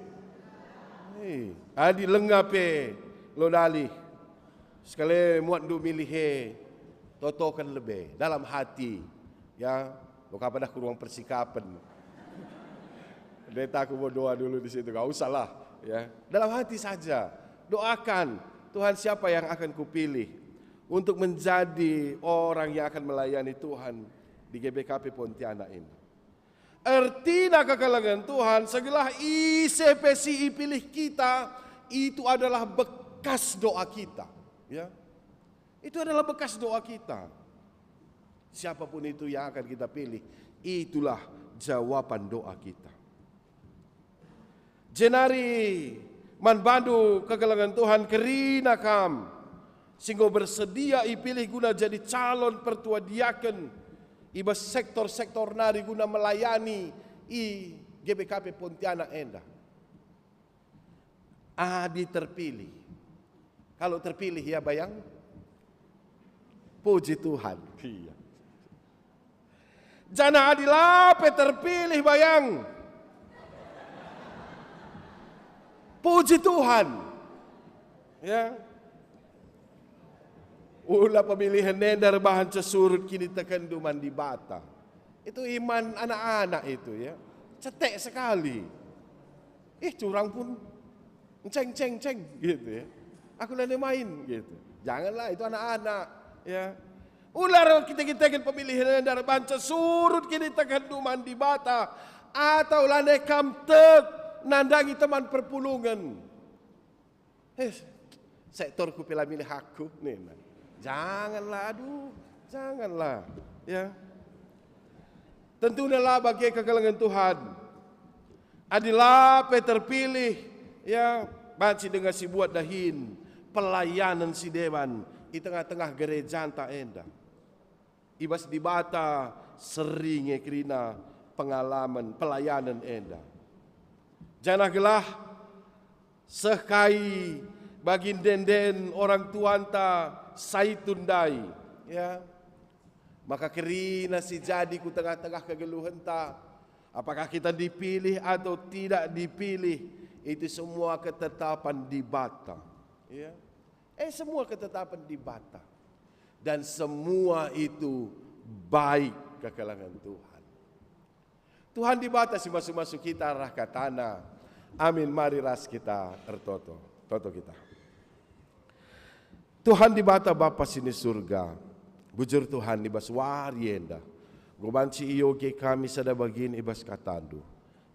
Eh, adi lenga pe lo dalih. Sekali muatndu milih e, totoken lebe dalam hati. Ya, lo ka padah ku ruang persikapen. Pendeta, aku mau doa dulu di situ, gak usah lah. Ya, dalam hati saja. Doakan, "Tuhan, siapa yang akan kupilih untuk menjadi orang yang akan melayani Tuhan di G B K P Pontianak ini?" Ertina kekelengen Tuhan, segelah ise pe si ipilih kita, itu adalah bekas doa kita. Ya. Itu adalah bekas doa kita. Siapapun itu yang akan kita pilih, itulah jawaban doa kita. Jenari man bandu kekelengen Tuhan kerina kam si enggo bersedia ipilih guna jadi calon pertua diaken i bas sektor-sektor nari guna melayani i G B K P Pontianak enda. Adi terpilih. Kalau terpilih ya, Bayang? Puji Tuhan. Iya. Janah adi la pe terpilih, Bayang? Puji Tuhan. Ya. Ula pemilihen enda erbahanca surut kinitekenndu man Dibata. Itu iman anak-anak itu, ya. Cetek sekali. Ih, curang pun. Enceng, enceng, enceng, gitu ya. Aku lene main, gitu. Janganlah, itu anak-anak, ya. Ula ro kita-kitaken pemilihen enda erbahanca surut kinitekenndu man Dibata, atau lane kam tek nandangi teman perpulungen. Eh, sektorku pe la milih aku, nina. Janganlah, aduh, janganlah, ya. Tentuna la bage kekelengen Tuhan. Adi la pe terpilih, ya, banci denga si buat dahin pelayanen si deban i tengah-tengah gerejanta enda. I bas Dibata sering nge kerina pengalaman pelayanen enda. Janah gelah seh kai bagi ende-enden orang tuanta Saitun ndai, ya. Maka kerina si jadi ku tengah-tengah kegeluhenta, apakah kita dipilih atau tidak dipilih, itu semua ketetapan Dibata. Ya. Eh, semua ketetapan Dibata. Dan semua itu baik kekelengen Tuhan. Tuhan Dibata si masu-masu kita arah kataNa. Amin. Mari ras kita ertoto. Toto kita. Tuhan Dibata, Bapa si ni Surga, bujur Tuhan, i bas wari enda, enggo banci ioge kami sada bagin i bas kataNdu.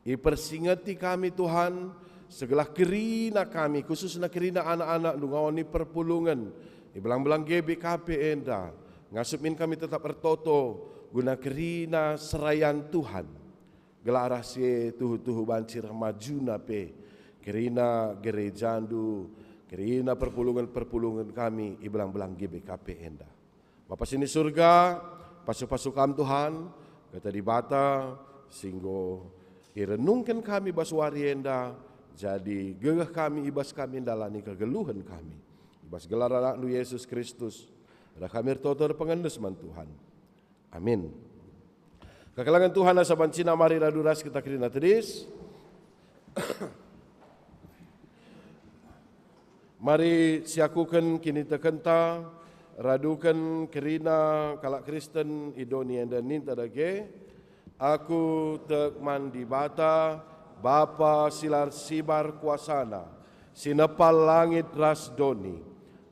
Ipersingeti kami, Tuhan, segelah kerina kami, khususna kerina anak-anakNdu ngawan i perpulungen, i belang-belang G B K P enda, ngasup min kami tetap ertoto guna kerina serayan Tuhan. Gelah arah si e tuhu-tuhu banci reh majuna pe kerina gerejaNdu, kerina perpulungen-perpulungen kami i belang-belang G B K P enda. Bapa si ni Surga, pasu-pasu Kam, Tuhan, Kata Dibata si enggo irenungken kami bas wari enda, jadi gegeh kami i bas kami ndalani kegeluhen kami. I bas gelar AnakNdu Yesus Kristus, reh kami ertoto erpengendes man Tuhan. Amin. Kekelengen Tuhan, asa bancina mari radu ras kita kerina tedis. Mari siakuken kinitekenta, raduken kerina kalak Kristen i doni enda, ninta dage, "Aku tek man Dibata, Bapa si la ersibar kuasaNa, si nepal langit ras doni.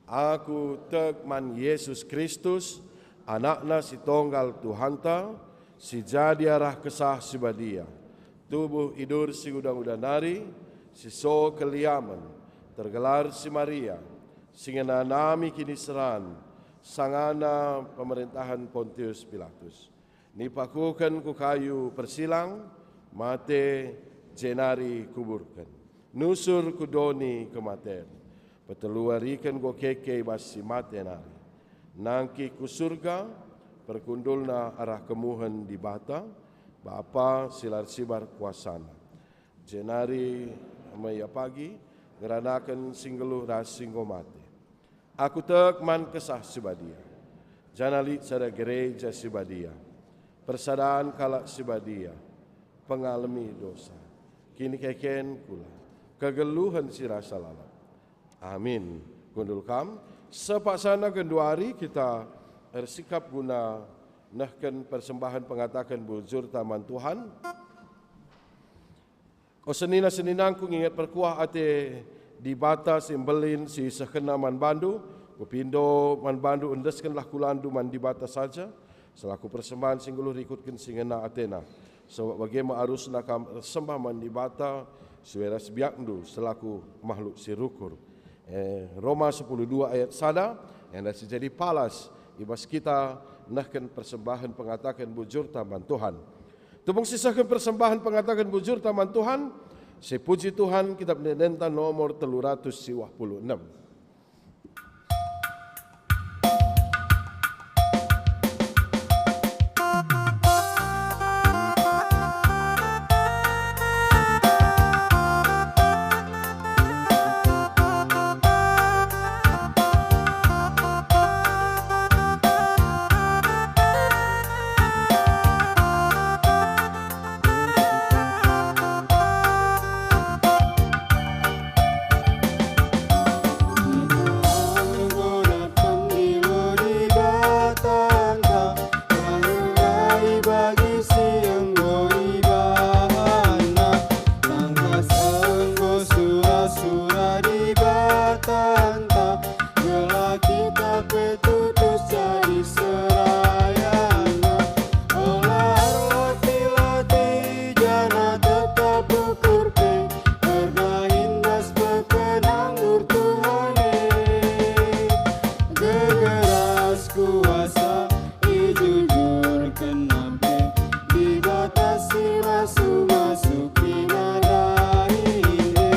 Aku tek man Yesus Kristus, AnakNa si Tonggal Tuhanta, si jadi arah Kesah Si Badia, tubuh idur si nguda-nguda nari, si so keliamen, tergelar si Maria, si ngenanami kiniseran, sangana pemerentahen Pontius Pilatus. Nipakuken ku kayu persilang, mate, jenari kuburken. Nusur ku doni kematen. Peteluariken enggo keke i bas si mate nari. Nangkih ku Surga, perkundulna arah kemuhen Dibata, Bapa si la ersibar kuasaNa. Jenari me Ia pagi ngeranaken si nggeluh ras si enggo mate. Aku tek man Kesah Si Badia, janah lit sada gereja si badia, persadan kalak si badia, pengalemi dosa, kinikeken kula, kegeluhen si rasa lalap." Amin. Kundul kam, sepaksana genduari kita ersikap guna nehken persembahen pengataken bujurta man Tuhan. O senina-seninangku, nginget perkuah ate Dibata si mbelin si isehkenNa man bandu, kupindo man bandu, endeskenlah kulandu man Dibata saja, selaku persembahen si nggeluh rikutken si ngena ateNa. Sabap bage me arusna kam ersembah man Dibata sue ras biakndu selaku mahluk si rukur. Eh, Roma sepuluh dua ayat sada, enda si jadi palas i bas kita nehken persembahen pengataken bujurta man Tuhan. Tupung sisehken persembahen pengataken bujurta man Tuhan, sipuji Tuhan, Kitab Ende-endenta nomor telu ratus siwah puluh enem. Gelah kita pe tutus jadi serayanNa. Ola erlatih-latih janah tetap ukur pe, erdahin ras pepenanggur Tuhan e. Gegeras kuasa ijujurken nampe, Dibata si masu-masu pinadahi e.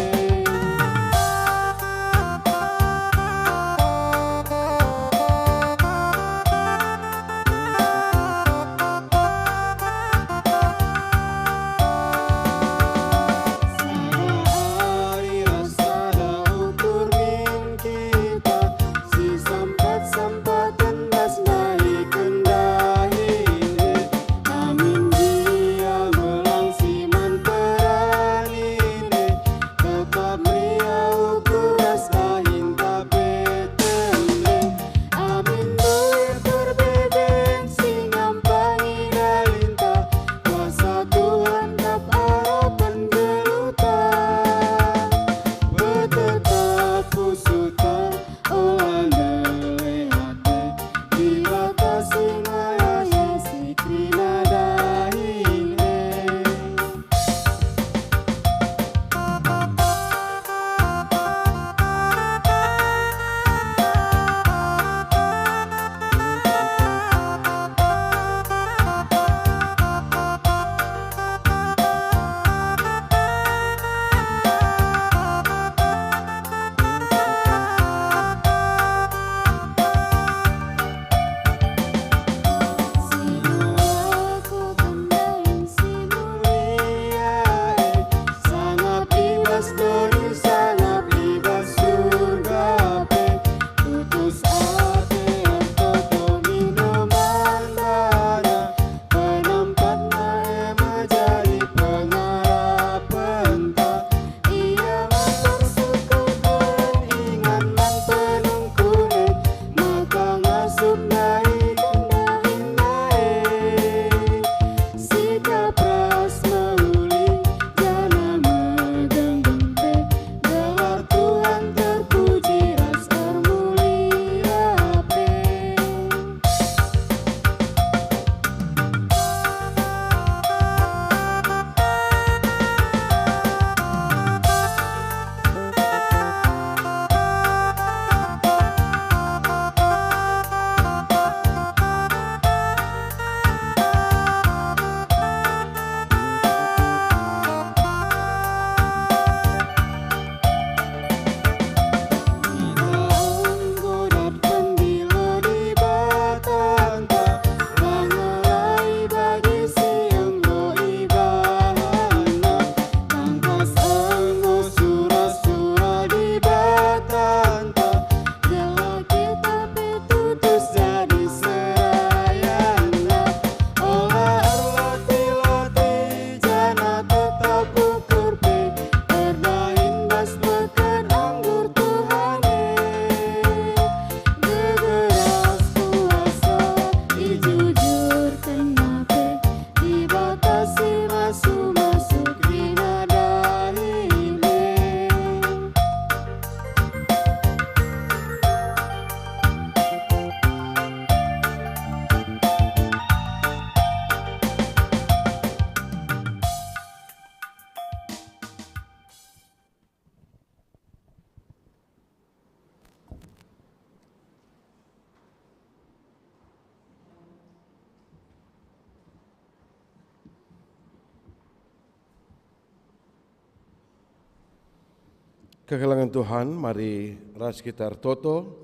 Kekelengen Tuhan, mari ras kita ertoto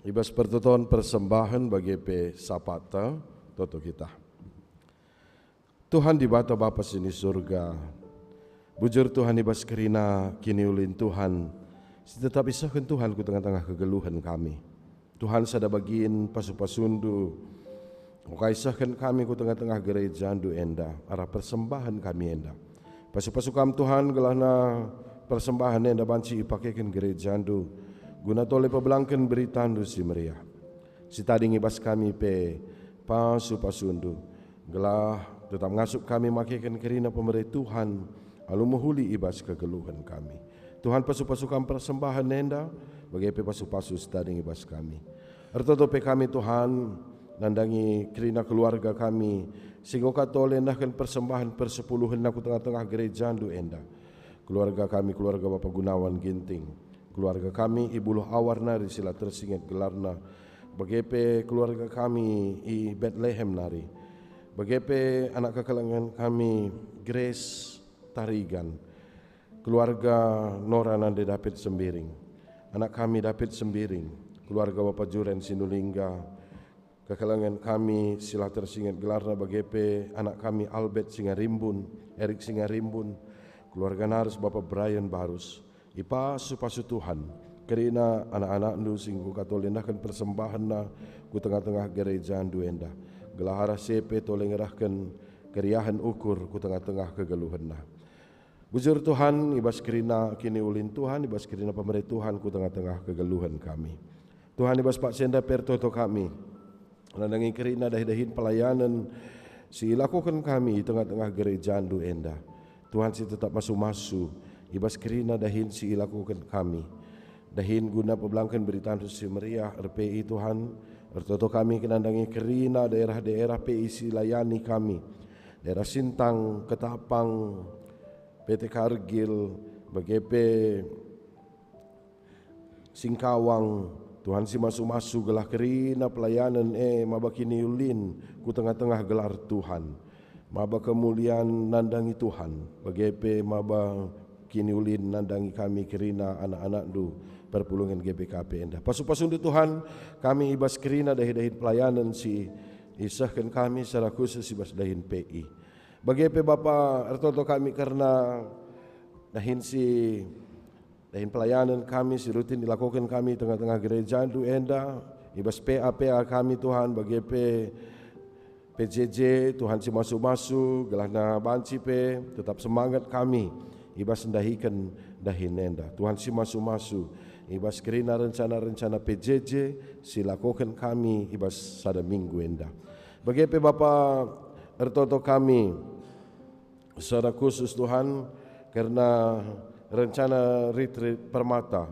i bas pertoton persembahen bage pe sapata toto kita. Tuhan Dibata Bapa si ni Surga, bujur Tuhan i bas kerina kiniulin Tuhan, si tetap isehken Tuhan ku tengah-tengah kegeluhen kami. Tuhan, sada bagin pasu-pasundu enggo isehken kami ku tengah-tengah gerejandu enda arah persembahen kami enda. Pasu-pasu kam Tuhan, gelahna persembahen enda banci ipakeken gerejandu guna tole pebelangken beritandu si meriah. Si tading i bas kami pe pasu-pasundu, gelah tetap ngasup kami makeken kerina pemere Tuhan alu mehuli i bas kegeluhen kami. Tuhan, pasu-pasu kam persembahen enda, bage pe pasu-pasu si tading i bas kami. Ertoto pe kami, Tuhan, nandangi kerina keluarga kami, si enggo ka tole nehken persembahen persepuluhenna ku tengah-tengah gerejandu enda. Keluarga kami, keluarga Bapa Gunawan Ginting. Keluarga kami i Buluh Awar nari si la tersinget gelarna. Bage pe keluarga kami i Betlehem nari. Bage pe anak kekelengen kami Grace Tarigan. Keluarga Nora nande David Sembiring. Anak kami David Sembiring. Keluarga Bapa Juren Sinulingga. Kekelengen kami si la tersinget gelarna bage pe anak kami Albert Singarimbun, Erik Singarimbun, keluarga Narus Bapa Brian Barus. Ipasu-pasu Tuhan, kerina anak-anakndu si enggo ka tole nehken persembahenna ku tengah-tengah gerejandu enda, gelah arah si e pe tole ngerehken keriahen ukur ku tengah-tengah kegeluhenna. Bujur Tuhan, i bas kerina kiniulin Tuhan, i bas kerina pemere Tuhan ku tengah-tengah kegeluhen kami. Tuhan, i bas paksa enda pe ertoto kami nandangi kerina dahin-dahin pelayanen si ilakoken kami i tengah-tengah gerejandu enda. Tuhan si tetap masu-masu i bas kerina dahin si ilakoken kami. Dahin guna pebelangken beritandu si meriah, R P I Tuhan, ertoto kami nandangi kerina daerah-daerah P I si layani kami. Daerah Sintang, Ketapang, P T Kargil, bage pe Singkawang, Tuhan si masu-masu gelah kerina pelayanen e maba kiniulin ku tengah-tengah gelar Tuhan. Maba kemulian nandangi Tuhan, bage pe maba kiniulin nandangi kami kerina anak-anakndu perpulungen G B K P enda. Pasu-pasundu Tuhan, kami i bas kerina dahin-dahin pelayanen si isehken kami secara khusus i bas dahin P I. Bage pe Bapa, ertoto kami kerna dahin si dahin pelayanen kami si rutin ilakoken kami i tengah-tengah gerejandu enda, i bas P A P A kami Tuhan, bage pe P J J, Tuhan si masu-masu, gelahna banci pe tetap semangat kami i bas ndahiken dahin enda. Tuhan si masu-masu, i bas kerina rencana-rencana P J J si lakoken kami i bas sada minggu enda. Bage pe Bapa, ertoto kami, secara khusus Tuhan, kerna rencana retreat Permata.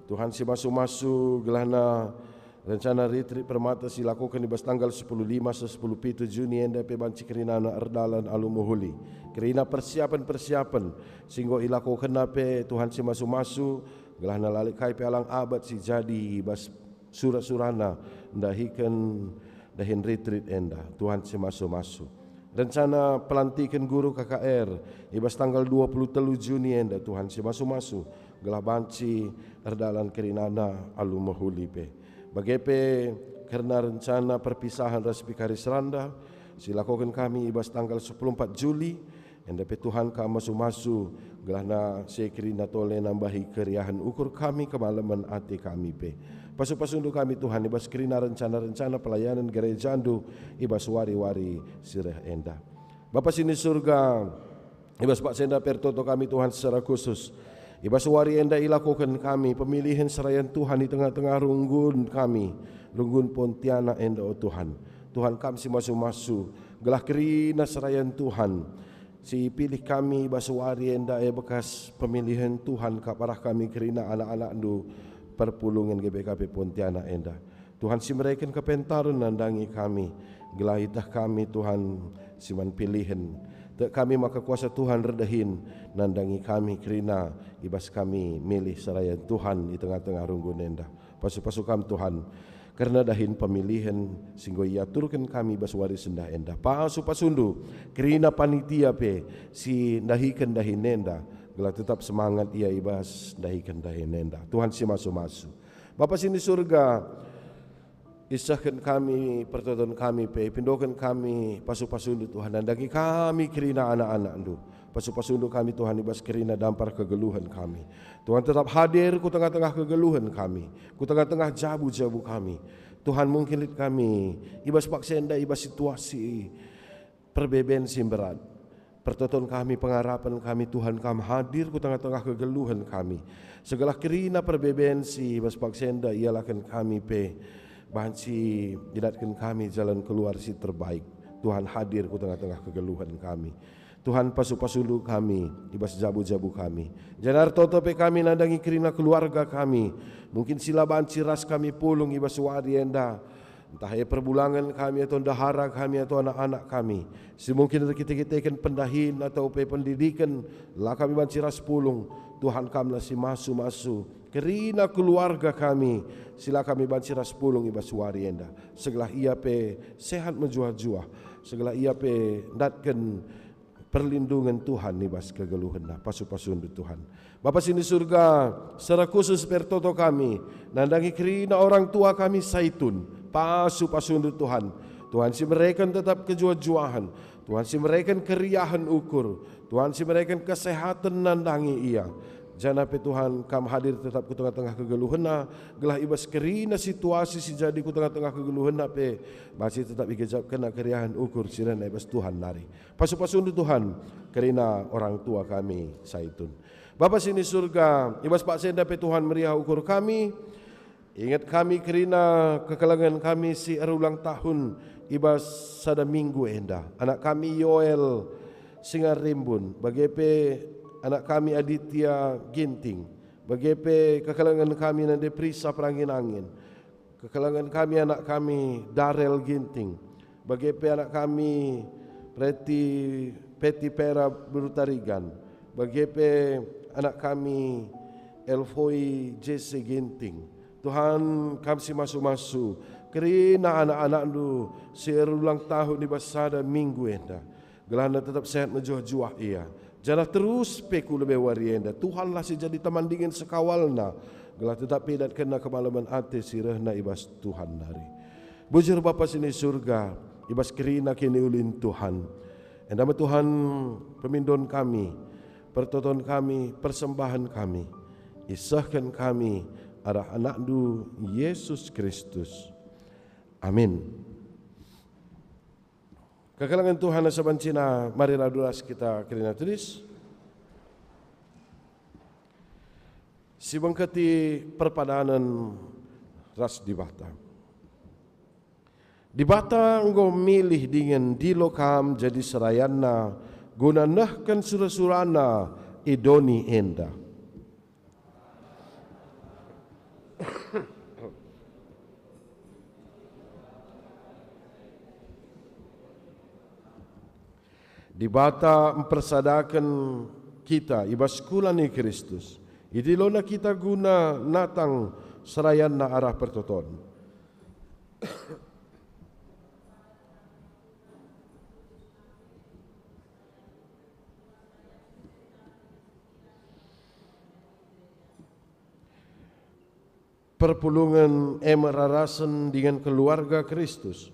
Tuhan si masu-masu, gelahna rencana retreat Permata si lakoken i bas tanggal sepuluh lima seh sepuluh pitu Juni enda pe banci kerinana erdalan alu mehuli. Kerina persiapen-persiapen si enggo ilakokenna pe Tuhan si masu-masu, gelahna la lit kai pe alang abat si jadi i bas sura-surana ndahiken dahin retreat enda, Tuhan si masu-masu. Rencana pelantiken guru K K R i bas tanggal dua puluh telu Juni enda, Tuhan si masu-masu, gelah banci erdalan kerinana alu mehuli pe. Bage pe kerna rencana perpisahan ras Vikaris Randa si lakoken kami i bas tanggal sepuluh empat Juli, enda pe Tuhan kam masu-masu, gelahna si e kerina tole nambahi keriahen ukur kami, kemalemen ate kami pe. Pasu-pasundu kami Tuhan i bas kerina rencana-rencana pelayanan gerejandu i bas wari-wari si reh enda. Bapa si ni Surga, i bas paksa enda pe ertoto kami Tuhan secara khusus. I bas wari enda ilakoken kami pemilihen serayan Tuhan i tengah-tengah runggun kami, runggun Pontianak enda, o Tuhan. Tuhan kam si masu-masu, gelah kerina serayan Tuhan si ipilih kami i bas wari enda e bekas pemilihen Tuhan kap arah kami kerina anak-anakndu perpulungen G B K P Pontianak enda. Tuhan si mereken kepentaren nandangi kami, gelah ieteh kami Tuhan si man pilihen. Tek kami maka kuasa Tuhan erdahin nandangi kami kerina i bas kami milih serayan Tuhan i tengah-tengah runggun enda. Pasu-pasu kam Tuhan, kerna dahin pemilihen si enggo iaturken kami bas wari sendah enda. Pasu-pasundu, kerina panitia pe si ndahiken dahin enda, gelah tetap semangat ia i bas ndahiken dahin enda. Tuhan si masu-masu. Bapa si ni Surga, isehken kami, pertoton kami pe, pindoken kami pasu-pasuNdu Tuhan, nandangi kami kerina anak-anakNdu. Pasu-pasuNdu kami Tuhan i bas kerina dampar kegeluhen kami. Tuhan tetap hadir ku tengah-tengah kegeluhen kami, ku tengah-tengah jabu-jabu kami. Tuhan, mungkin lit kami i bas paksa enda, i bas situasi perbeben si mberat. Pertoton kami, pengarapen kami, Tuhan, Kam hadir ku tengah-tengah kegeluhen kami. Segelah kerina perbeben si bas paksa enda ialaken kami pe banci idatken kami jalan keluar si terbaik. Tuhan hadir ku tengah-tengah kegeluhen kami. Tuhan, pasu-pasuNdu kami i bas jabu-jabu kami. Janah ertoto pe kami nandangi kerina keluarga kami. Mungkin si la banci ras kami pulung i bas wari enda. Ntah e perbulangen kami atau ndehara kami atau anak-anak kami, si mungkin erkite-kiteken pendahin atau pe pendidiken, la kami banci ras pulung. Tuhan, Kamlah si masu-masu kerina keluarga kami, si la kami banci ras pulung i bas wari enda. Segelah ia pe sehat mejuah-juah, segelah ia pe ndatken perlindungen Tuhan i bas kegeluhenna, pasu-pasuNdu Tuhan. Bapa si ni Surga, secara khusus pertoto kami nandangi kerina orang tua kami Saitun, pasu-pasuNdu Tuhan. Tuhan si mereken tetap kejuah-juahen, Tuhan si mereken keriahen ukur, Tuhan si mereken kesehaten nandangi ia. Janah pe Tuhan, Kam hadir tetap ku tengah-tengah kegeluhenna, gelah i bas kerina situasi si jadi ku tengah-tengah kegeluhenna pe banci tetap igejapkenna keriahen ukur si rehna i bas Tuhan nari. Pasu-pasuNdu Tuhan, kerina orang tua kami Saitun. Bapa si ni Surga, i bas paksa enda pe Tuhan meriah ukur kami. Inget kami kerina kekelengen kami si erulang tahun i bas sada minggu enda. Anak kami Yoel Singarimbun, bage pe anak kami Aditya Ginting, bage pe kekelengen kami nande Prisa Perangin-angin. Kekelengen kami anak kami Darel Ginting, bage pe anak kami Preti, Peti Pera Berutarigan, bage pe anak kami Elvoi Jese Ginting. Tuhan, Kam si masu-masu kerina anak-anakNdu si erulang tahun i bas sada minggu enda. Gelahna tetap sehat mejuah-juah ia. Janah terus pe ku lebe wari enda, Tuhanlah si jadi teman dingen sekawalna, gelah tetap pe idatkenna kemalemen ate si rehna i bas Tuhan nari. Bujur Bapa si ni Surga, i bas kerina kiniulin Tuhan. Enda me Tuhan, pemindon kami, pertoton kami, persembahen kami, isehken kami arah AnakNdu, Yesus Kristus. Amin. Kekelengen Tuhan asa bancina, mari radu ras kita kerina tulis. Sibengketi perpadanen ras Dibata. Dibata enggo milih dingen ndilo kam jadi serayanNa guna nehken sura-suraNa i doni enda. Dibata mpersadaken kita i bas kula ni Kristus. IdiloNa kita guna natang serayanNa arah pertoton. Perpulungen e me rarasen dingen keluarga Kristus.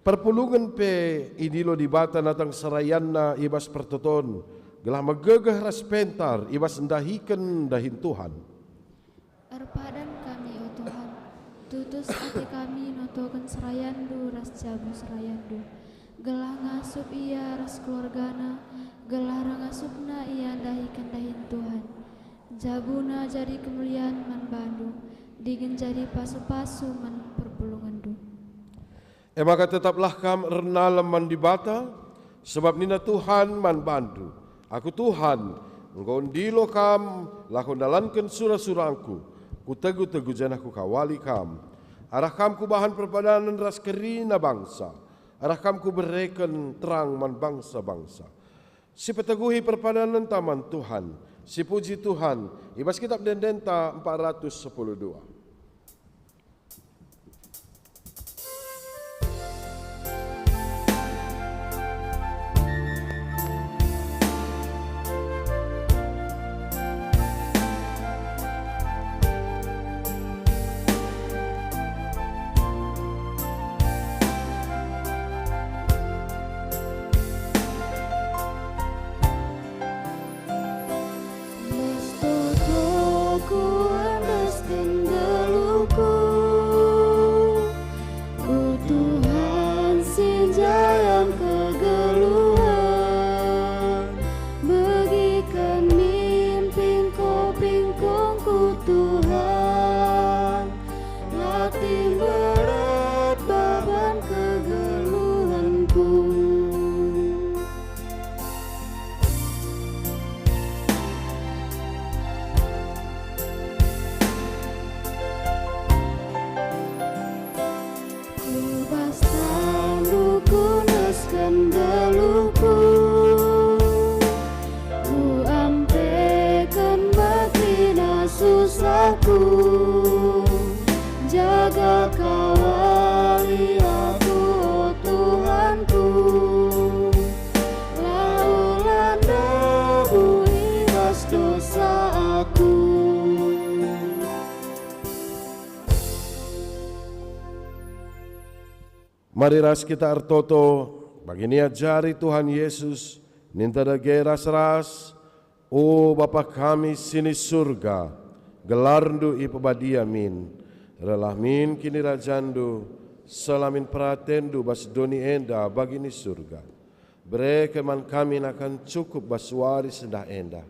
Perpulungen pe idilo Dibata natang serayanNa i bas pertoton, gelah megegeh ras pentar i bas ndahiken dahin Tuhan. Erpadan kami, o Tuhan, tutus ate kami notoken serayanNdu ras jabu serayanNdu, gelah ngasup ia ras keluargana, gelah ngasupna ia ndahiken dahin Tuhan. Jabuna jadi kemulian man bandu, dingen jadi pasu-pasu man perpulungenndu. E maka tetaplah kam ernalem man Dibata, sebab nina Tuhan man bandu, "Aku Tuhan, enggo ndilo kam, lako ndalanken sura-surangKu, Kutegu-tegu janah Kukawali kam. Arah kam Kubahan perpadanen ras kerina bangsa, arah kam Kubereken terang man bangsa-bangsa." Sipeteguhi perpadanenta man Tuhan, sipuji Tuhan, i bas Kitap Ende-endenta empat ratus sepuluh dua. Aku, jaga kawali aku, o Tuhanku, laulah ndabuh i bas dosa aku. Mari ras kita ertoto, bagi niajari Tuhan Yesus, ninta dage ras-ras, "O Bapa kami si ni Surga, gelarNdu ipebadia min, rehlah min kinirajanNdu, seh la min peratenNdu bas doni enda bagi ni Surga. Bereken man kami nakan cukup bas wari sendah enda.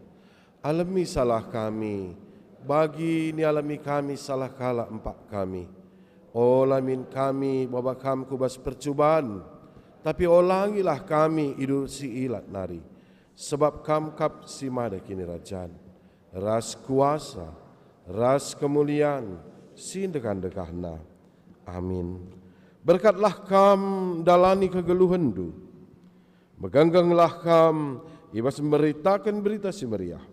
Alemi salah kami, bagi nialemi kami salah kalak empak kami. Ola min kami baba Kam ku bas percuban, tapi olangilah kami i bas si ilat nari. Sebab Kam kap si mada kinirajan, ras kuasa, ras kemulian, si ndekah-ndekahna. Amin." Berkatlah kam ndalani kegeluhenNdu. Megenggenglah kam i bas mberitaken Berita Si Meriah.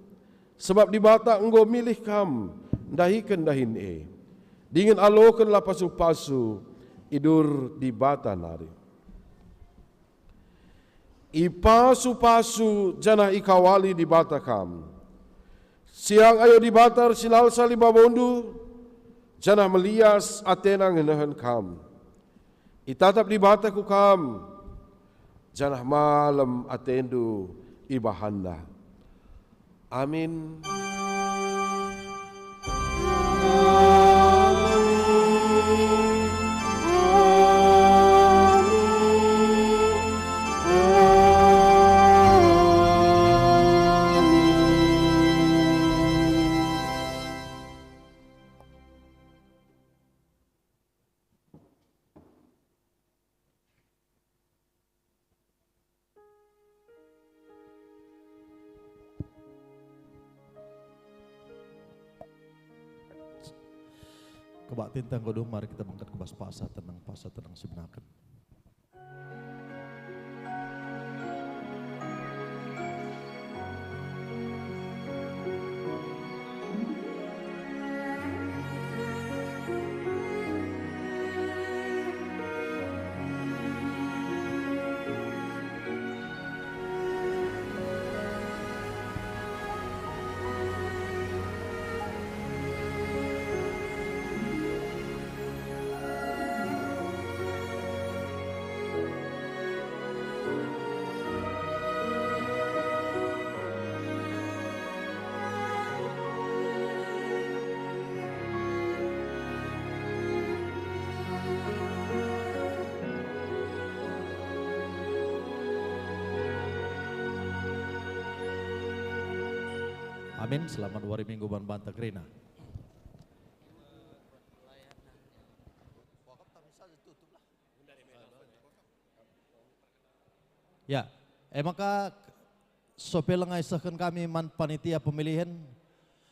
Sebab Dibata enggo milih kam ndahiken dahin e. Dingen alokenlah pasu-pasu i bas Dibata nari. Ipasu-pasu janah ikawali Dibata kam. Siang ayo Dibata ersinalsal i babondu, janah melias ateNa ngenehen kam. Itatap Dibata ku kam, janah malem atendu ibahanNa. Amin. Kebaktinta enggo dung, mari kita bengket ku bas paksa tenang, paksa tenang si benaken. Amin. Selamat wari Minggu man banta kerina. Ya, e maka sope lenga isehken kami man panitia pemilihen,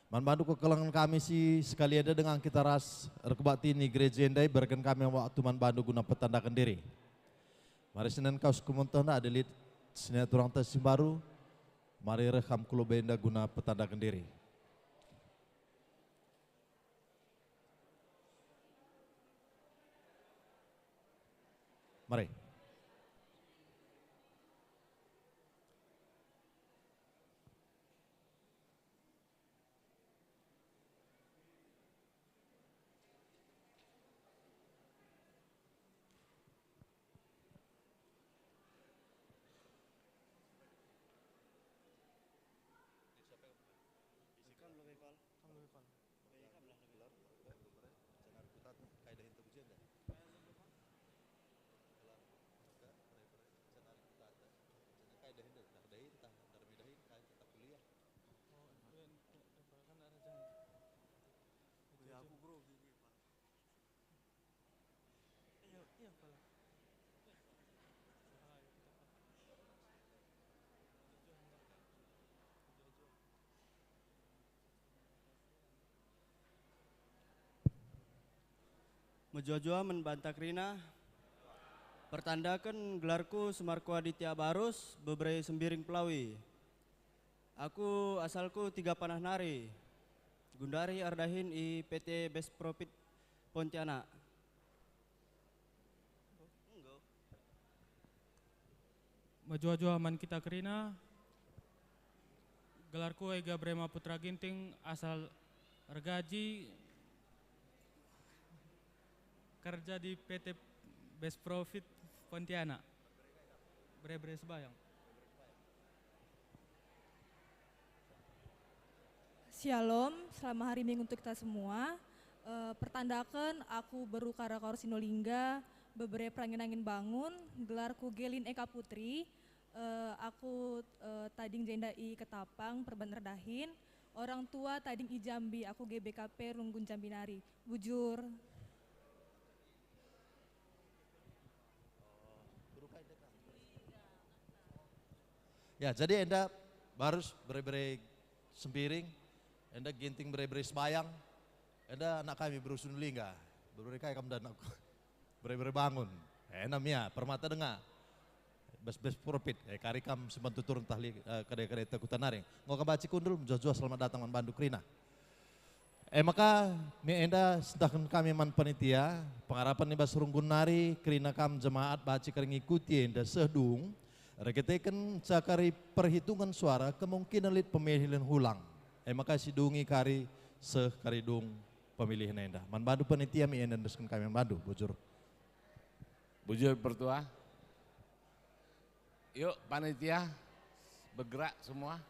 man bandu kekelengen kami si sekali enda denga kita ras erkebakti ni gereja enda, ibereken kami waktu man bandu guna petandaken diri. Mari sinen kau sekumun tehna adi lit sinen turang teh si mbaru, mari reh kam ku lebe enda guna petandaken diri. Mari. Kam lebe kal. Kam lebe kal. Lebe kal lah lebe. Jangan kutat kai dahin tu jenda. Jangan kai dahin, dah dahin, tah, dah dahin, kai tah kuliah. Oh, itu, itu kan ada jangan. Ya, aku grogi, Pak. Mejuah-juah man banta kerina. Pertandaken gelarku Sumarko Aditya Barus, bebere Sembiring Pelawi. Aku asalku Tiga Panah nari. Gundari erdahin i P T Best Profit Pontianak. Mejuah-juah man kita kerina. Gelarku Ega Brema Putra Ginting, asal ergaji, kerja di P T Best Profit Pontianak. Bere-bere sembahyang. Shalom, selamat hari Minggu untuk kita semua. Eh, pertandaken aku beru Kara Kor Sinulingga, bebere perangin-angin bangun, gelarku Gelin Eka Putri. Eh, aku, eh, tading jenda i Ketapang, perban erdahin. Orang tua tading i Jambi, aku G B K P Runggun Jambi nari. Bujur. Ya, jadi enda barus bere-bere sempiring, enda ginting bere-bere sembayang, enda anak kami beru Sinulingga, bere-bere kai kam dan aku, bere-bere bangun. Enda mia, permata denga. Best, best profit, eh, kari kam si bantu turun tahli, eh, kade-kade ta kuta naring. Enggo kam banci kundul, mejuah-juah selamat datang man bandu kerina. E maka, mi enda sentahken kami man panitia, pengarapen i bas runggun nari, kerina kam jemaat banci kari ngikuti enda seh dung, erkiteken cakari perhitungen suara kemungkinen lit pemilihen ulang. E maka sidungi kari seh kari dung pemilihen enda. Man bandu panitia mi enda endesken kami man bandu, bujur. Bujur pertua. Yuk panitia, bergerak semua.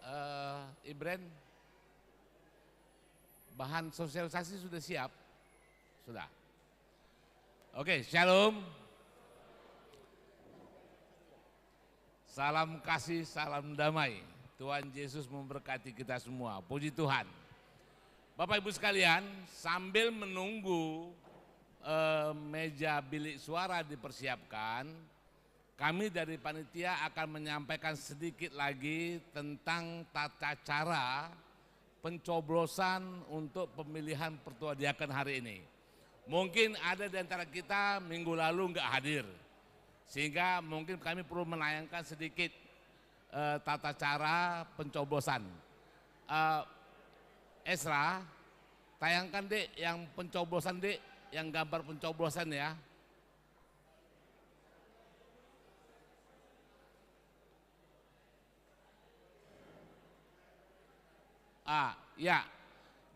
Eh, Ibren, bahan sosialisasi sudah siap? Sudah. Oke, shalom. Salam kasih, salam damai. Tuhan Yesus memberkati kita semua. Puji Tuhan. Bapak Ibu sekalian, sambil menunggu, eh, meja bilik suara dipersiapkan, kami dari panitia akan menyampaikan sedikit lagi tentang tata cara pencoblosan untuk pemilihan pertua diaken hari ini. Mungkin ada di antara kita minggu lalu nggak hadir, sehingga mungkin kami perlu menayangkan sedikit, eh, tata cara pencoblosan. Eh, Esra, tayangkan dek yang pencoblosan dek, yang gambar pencoblosan ya. Ah, ya.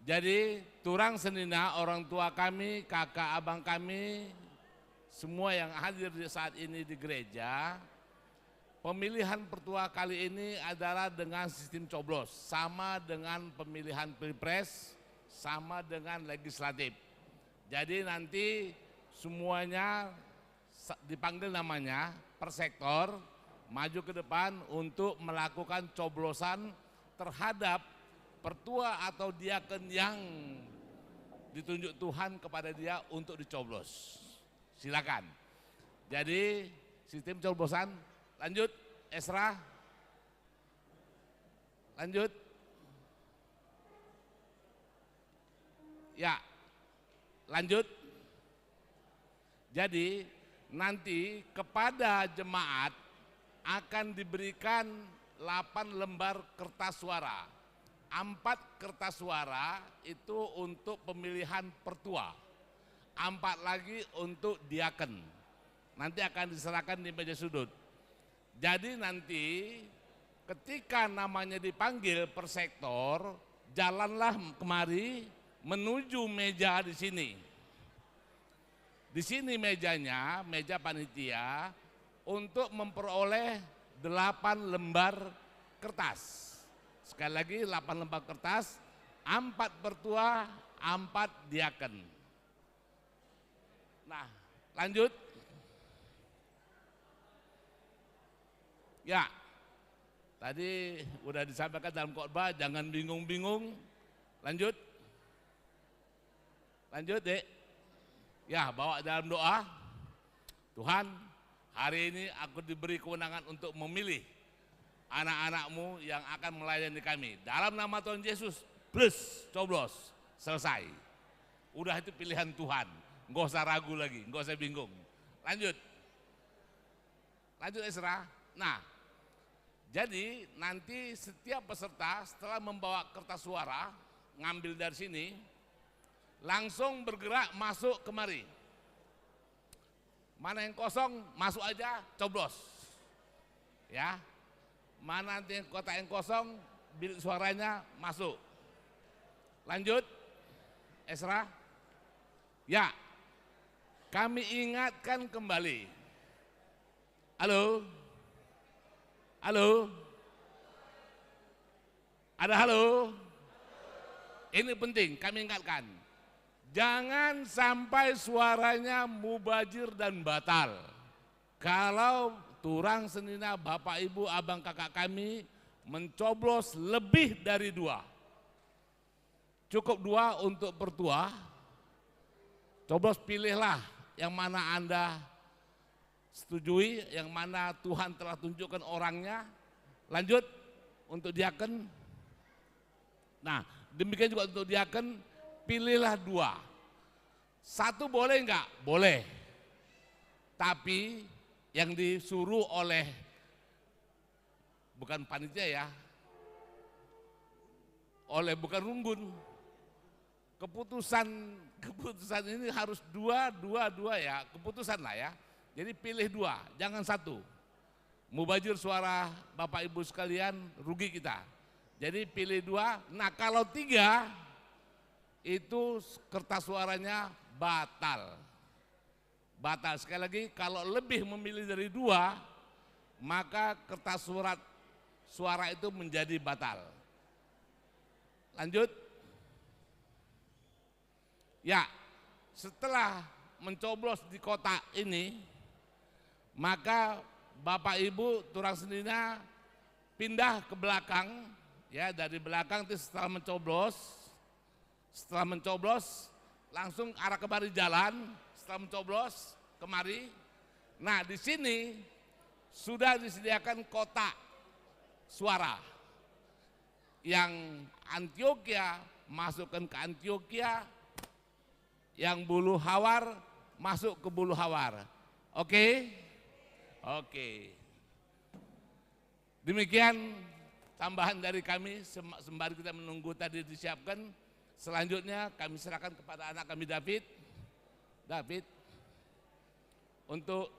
Jadi, turang senina orang tua kami, kakak abang kami, semua yang hadir di saat ini di gereja, pemilihan pertua kali ini adalah dengan sistem coblos, sama dengan pemilihan pilpres, sama dengan legislatif. Jadi nanti semuanya sa-, dipanggil namanya per sektor maju ke depan untuk melakukan coblosan terhadap pertua atau diaken yang ditunjuk Tuhan kepada dia untuk dicoblos. Silakan. Jadi sistem coblosan, lanjut, Esra. Lanjut. Ya. Lanjut. Jadi, nanti kepada jemaat akan diberikan delapan lembar kertas suara. Empat kertas suara itu untuk pemilihan pertua. Empat lagi untuk diaken. Nanti akan diserahkan di meja sudut. Jadi nanti ketika namanya dipanggil per sektor, jalanlah kemari menuju meja di sini. Di sini mejanya, meja panitia, untuk memperoleh delapan lembar kertas. Sekali lagi, delapan lembar kertas, empat pertua, empat diaken. Nah, lanjut. Ya, tadi udah disampaikan dalam khotbah, jangan bingung-bingung. Lanjut. Lanjut, Dek. Ya, bawa dalam doa. Tuhan, hari ini aku diberi kewenangan untuk memilih anak-anak-Mu yang akan melayani kami. Dalam nama Tuhan Yesus, plus, coblos, selesai. Udah, itu pilihan Tuhan. Nggak usah ragu lagi, nggak usah bingung. Lanjut. Lanjut, Esra. Nah, Jadi, nanti setiap peserta setelah membawa kertas suara, ngambil dari sini, langsung bergerak masuk kemari. Mana yang kosong, masuk aja, coblos. Ya. Mana nanti kotak yang kosong, bilik suaranya masuk. Lanjut, Esra. Ya, kami ingatkan kembali. Halo? Halo? Ada halo? Ini penting, kami ingatkan. Jangan sampai suaranya mubajir dan batal. Kalau turang senina, bapak ibu, abang kakak kami mencoblos lebih dari dua. Cukup dua untuk pertua. Coblos, pilihlah yang mana Anda setujui, yang mana Tuhan telah tunjukkan orangnya. Lanjut, untuk diaken. Nah, demikian juga untuk diaken, pilihlah dua. Satu boleh enggak? Boleh. Tapi yang disuruh oleh, bukan panitia ya, oleh, bukan runggun. Keputusan, keputusan ini harus dua, dua, dua ya, keputusan lah ya. Jadi pilih dua, jangan satu. Mubajir suara Bapak Ibu sekalian, rugi kita. Jadi pilih dua. Nah, kalau tiga, itu kertas suaranya batal. Batal. Sekali lagi, kalau lebih memilih dari dua, maka kertas surat suara itu menjadi batal. Lanjut. Ya, setelah mencoblos di kotak ini, maka Bapak Ibu turang senina pindah ke belakang, ya, dari belakang itu setelah mencoblos, setelah mencoblos, langsung arah kemari jalan, setelah mencoblos, kemari. Nah, di sini sudah disediakan kotak suara. Yang Antioquia masukkan ke Antioquia, yang Bulu Hawar masuk ke Bulu Hawar. Oke? Oke. Demikian tambahan dari kami, sem-, sembari kita menunggu tadi disiapkan. Selanjutnya kami serahkan kepada anak kami David. David, untuk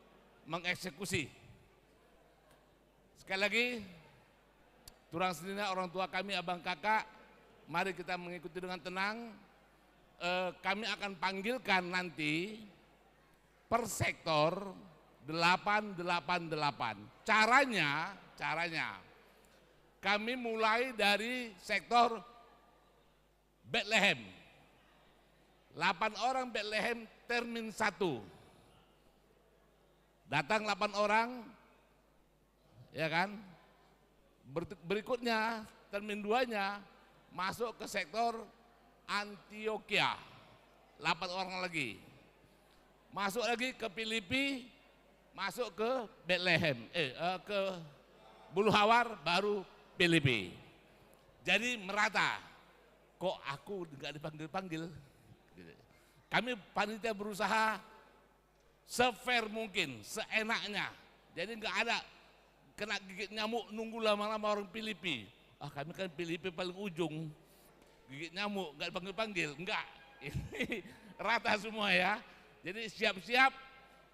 mengeksekusi. Sekali lagi, turang senina, orang tua kami, abang kakak, mari kita mengikuti dengan tenang. Eh, kami akan panggilkan nanti per sektor delapan delapan delapan. Caranya, caranya kami mulai dari sektor Betlehem. Delapan orang Betlehem termin satu. Datang delapan orang, ya kan? Ber-, berikutnya, termin duanya masuk ke sektor Antioquia. Delapan orang lagi. Masuk lagi ke Filipi, masuk ke Betlehem, eh, eh, ke Bulu Hawar, baru Filipi. Jadi merata. Kok aku nggak dipanggil-panggil? Gitu. Kami panitia berusaha sefair mungkin, seenaknya. Jadi nggak ada kena gigit nyamuk nunggu lama-lama orang Filipi. Ah, kami kan Filipi paling ujung. Gigit nyamuk, nggak dipanggil-panggil, nggak. Ini rata semua ya. Jadi siap-siap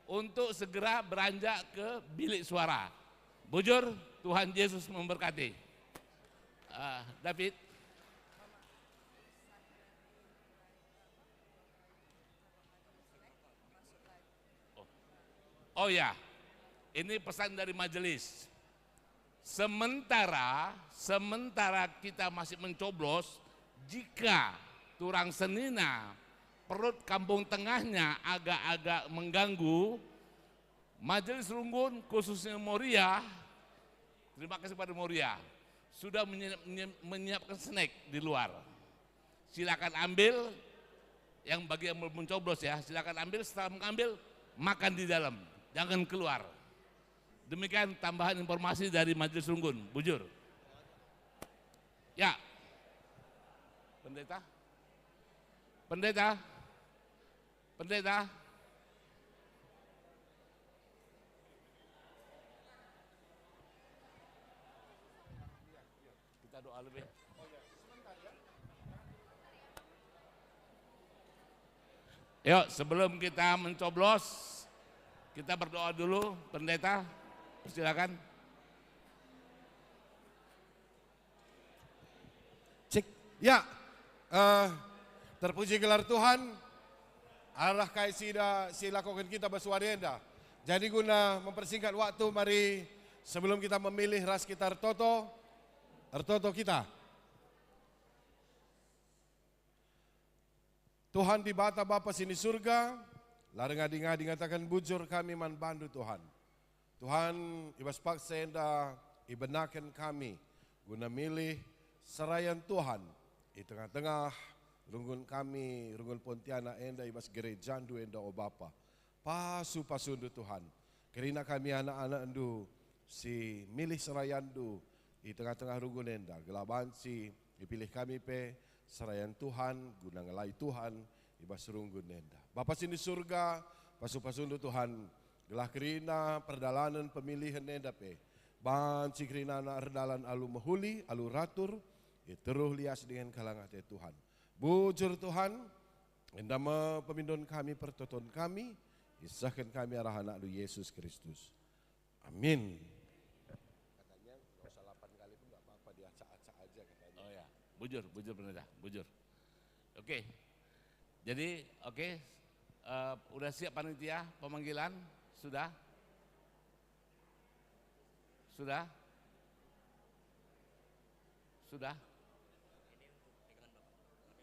untuk segera beranjak ke bilik suara. Bujur, Tuhan Yesus memberkati. Ah, David. Oh. Oh ya, ini pesan dari majelis. Sementara, sementara kita masih mencoblos, jika turang senina perut kampung tengahnya agak-agak mengganggu, Majelis Runggun, khususnya Moria, terima kasih pada Moria, sudah menyi-, menyi-, menyiapkan snack di luar. Silakan ambil, yang bagi yang belum mencoblos ya, silakan ambil, setelah mengambil, makan di dalam, jangan keluar. Demikian tambahan informasi dari Majelis Runggun, bujur. Ya. Pendeta? Pendeta? Pendeta? Yuk, sebelum kita mencoblos, kita berdoa dulu, Pendeta. Persilakan. Cek. Ya, eh, terpuji gelar Tuhan. Arah kai sida si lakoken kita bas wari enda. Jadi guna mempersingkat waktu, mari sebelum kita memilih ras kita ertoto, ertoto kita. Tuhan Dibata Bapa si ni Surga, la ngadi-ngadi ngataken bujur kami man bandu, Tuhan. Tuhan, i bas paksa enda ibenaken kami guna milih serayan Tuhan i tengah-tengah runggun kami, runggun Pontianak enda i bas gerejandu enda, o Bapa. Pasu-pasundu, Tuhan. Kerina kami anak-anakndu si milih serayanndu i tengah-tengah runggun enda, gelah banci ipilih kami pe serayan Tuhan guna ngelai Tuhan i bas runggun enda. Bapa si ni Surga, pasu-pasundu, Tuhan, gelah kerina perdalanen pemilihen enda pe banci kerina erdalan alu mehuli, alu ratur, i teruh lias dingen kalang ate, Tuhan. Bujur, Tuhan, enda me pemindon kami, pertoton kami, isehken kami arah AnakNdu Yesus Kristus. Amin. Katanya nggak usah delapan kali pun nggak apa-apa, diacak-acak aja katanya. Oh ya, bujur, bujur, Pendeta, bujur. Oke. Jadi, oke, eh, udah siap panitia pemanggilan? Sudah? Sudah? Sudah?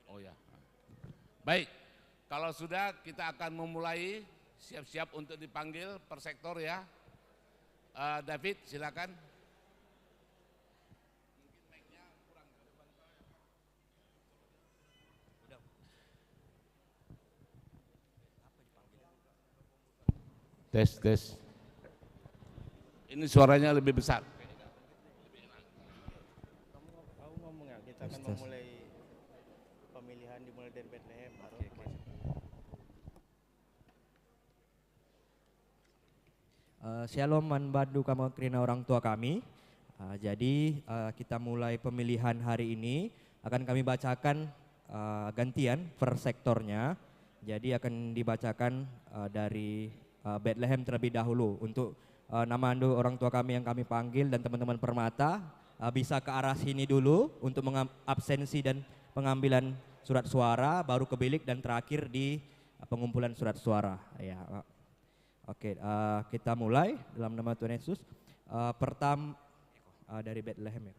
Oh ya. Baik, kalau sudah, kita akan memulai, siap-siap untuk dipanggil per sektor, ya. Eh, David, silakan. Tes, tes. Ini suaranya lebih besar. Kamu, kamu ngomong ya, kita akan Tes, tes. memulai pemilihan, dimulai dari Bethlehem, baru Oke, oke. masuk. Eh, shalom man bandu kami kerina orang tua kami. Eh, jadi, eh, kita mulai pemilihan hari ini. Akan kami bacakan, eh, gantian per sektornya. Jadi akan dibacakan, eh, dari, eh, Bethlehem terlebih dahulu. Untuk, eh, namandu orang tua kami yang kami panggil dan teman-teman Permata, eh, bisa ke arah sini dulu untuk mengam-, absensi dan pengambilan surat suara, baru ke bilik dan terakhir di, eh, pengumpulan surat suara. Ya, eh. Oke, eh, kita mulai dalam nama Tuhan Yesus. Eh, pertam-, eh, dari Bethlehem, ya.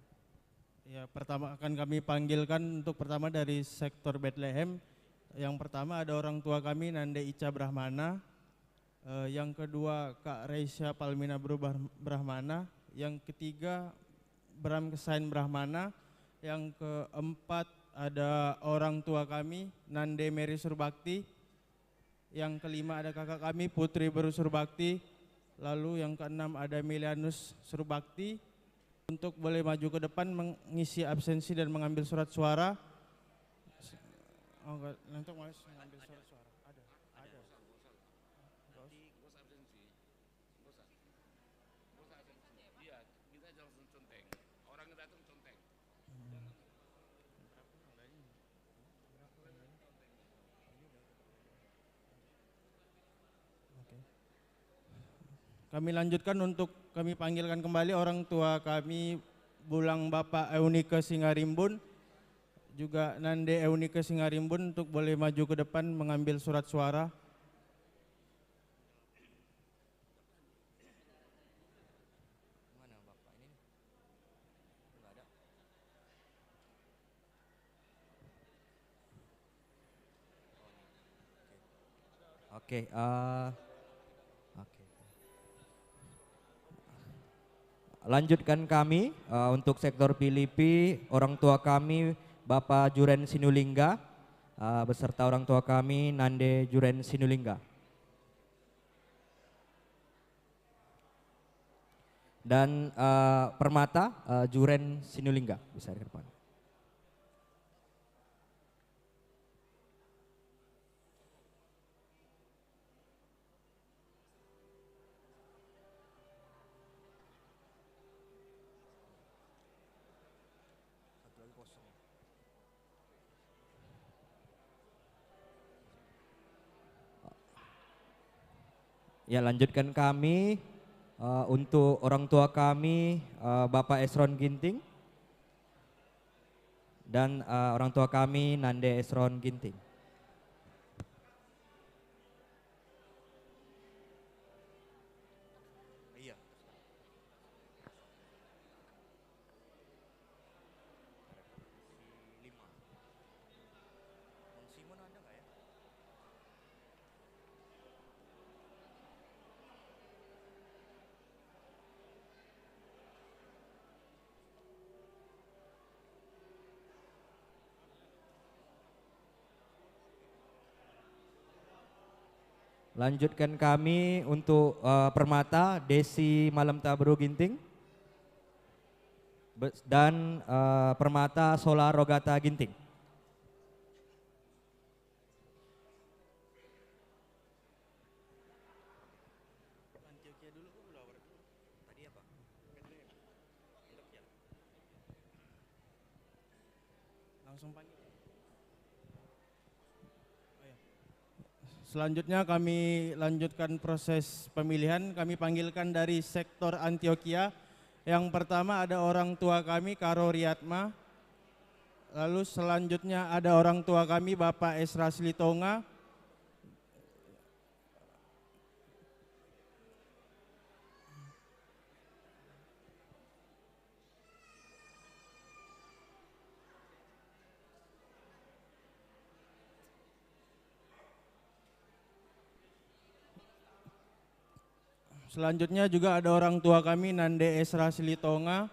Ya, pertama akan kami panggilkan untuk pertama dari sektor Bethlehem. Yang pertama ada orang tua kami, Nande Ica Brahmana. Eh, yang kedua, Kak Reisha Palmina Bru Bah-, Brahmana. Yang ketiga, Bram Kesain Brahmana. Yang keempat, ada orang tua kami, Nande Mary Surbakti. Yang kelima ada kakak kami, Putri Beru Surbakti. Lalu yang keenam ada Melianus Surbakti. Untuk boleh maju ke depan mengisi absensi dan mengambil surat suara. Oh, enggak, nanti Mas mengambil surat suara. Ada. Ada. Enggak usah. Enggak usah absensi. Enggak usah. Enggak usah absensi. Iya, kita aja langsung conteng. Orang yang datang conteng. Oke. Kami lanjutkan untuk kami panggilkan kembali orang tua kami, Bulang Bapak Eunike Singarimbun, juga Nande Eunike Singarimbun untuk boleh maju ke depan mengambil surat suara. Mana Bapak ini? Enggak ada. Oh, ini. Oke. Oke, eh, oke. Lanjutkan kami, eh, untuk sektor Pilipi, orang tua kami, Bapak Juren Sinulingga, eh, beserta orang tua kami, Nande Juren Sinulingga. Dan, eh, Permata, eh, Juren Sinulingga, bisa ke depan. Satu lagi kosong. Ya, lanjutkan kami, eh, untuk orang tua kami, eh, Bapak Esron Ginting, dan, eh, orang tua kami Nande Esron Ginting. Iya. Ada komisi lima. Bang Simon ada nggak ya? Lanjutkan kami untuk, eh, Permata, Desi Malamta Beru Ginting, be-, dan, eh, Permata Sola Rogata Ginting. Antioquia dulu, Bulawer dulu. Tadi apa? Antioquia. Langsung panggil. Oh, ya. Selanjutnya kami lanjutkan proses pemilihan. Kami panggilkan dari sektor Antioquia. Yang pertama ada orang tua kami, Karo Riatma. Lalu selanjutnya ada orang tua kami, Bapak Esra Silitonga. Selanjutnya juga ada orang tua kami, Nande Esra Silitonga.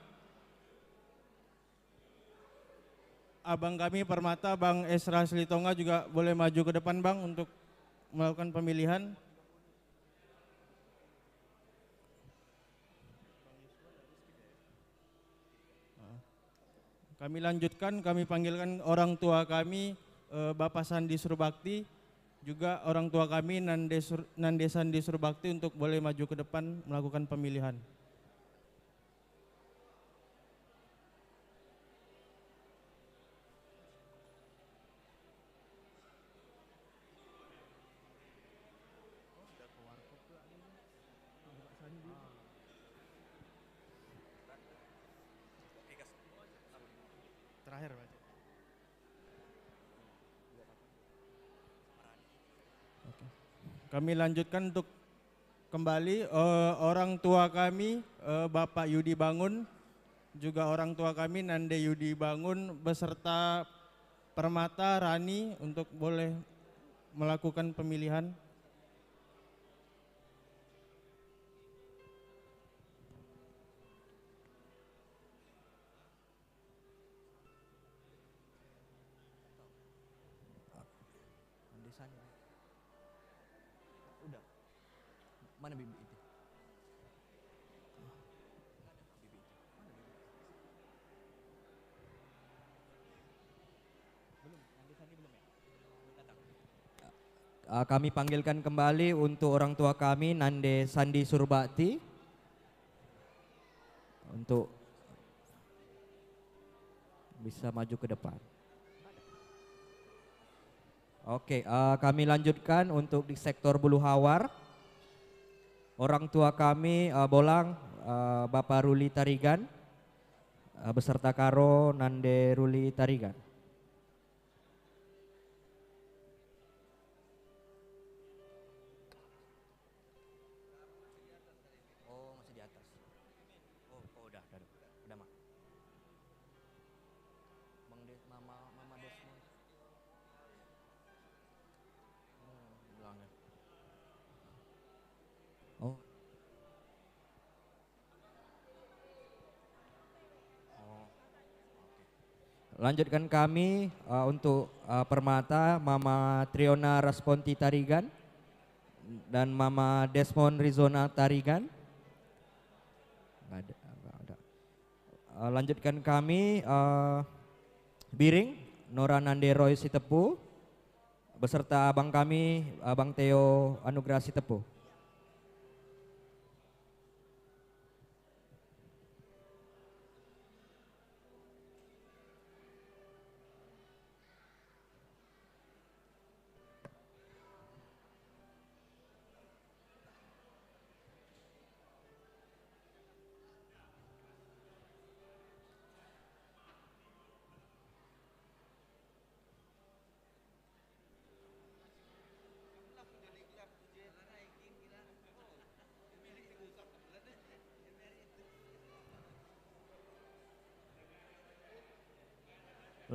Abang kami Permata, Bang Esra Silitonga juga boleh maju ke depan, Bang, untuk melakukan pemilihan. Kami lanjutkan, kami panggilkan orang tua kami, eh, Bapak Sandi Surbakti, juga orang tua kami Nande Sur-, Nande Sandi Surbakti untuk boleh maju ke depan melakukan pemilihan. Terakhir, Pak. Oke. Kami lanjutkan untuk kembali, eh, orang tua kami, eh, Bapak Yudi Bangun, juga orang tua kami Nande Yudi Bangun beserta Permata Rani untuk boleh melakukan pemilihan. Nande Sandi. Udah. Mana bibi itu? Nggak ada bibi itu. Mana bibi itu? Belum, Nande Sandi belum ya? Belum datang. Eh, kami panggilkan kembali untuk orang tua kami, Nande Sandi Surbakti, untuk bisa maju ke depan. Oke, eh, kami lanjutkan untuk di sektor Bulu Hawar. Orang tua kami, eh, Bolang, eh, Bapak Ruli Tarigan, eh, beserta Karo Nande Ruli Tarigan. Oh, masih di atas. Oh, oh, udah, udah, udah, udah, Mak. Bang Des-, Mama, Mama Desmond. Hmm, bilang ya. Oh. Oh, oke. Lanjutkan kami, eh, untuk, eh, Permata, Mama Triona Rasponti Tarigan dan Mama Desmond Rizona Tarigan. Nggak ada, nggak ada. Eh, lanjutkan kami, eh, Biring, Nora Nande Roy Sitepu, beserta abang kami, Abang Theo Anugerah Sitepu.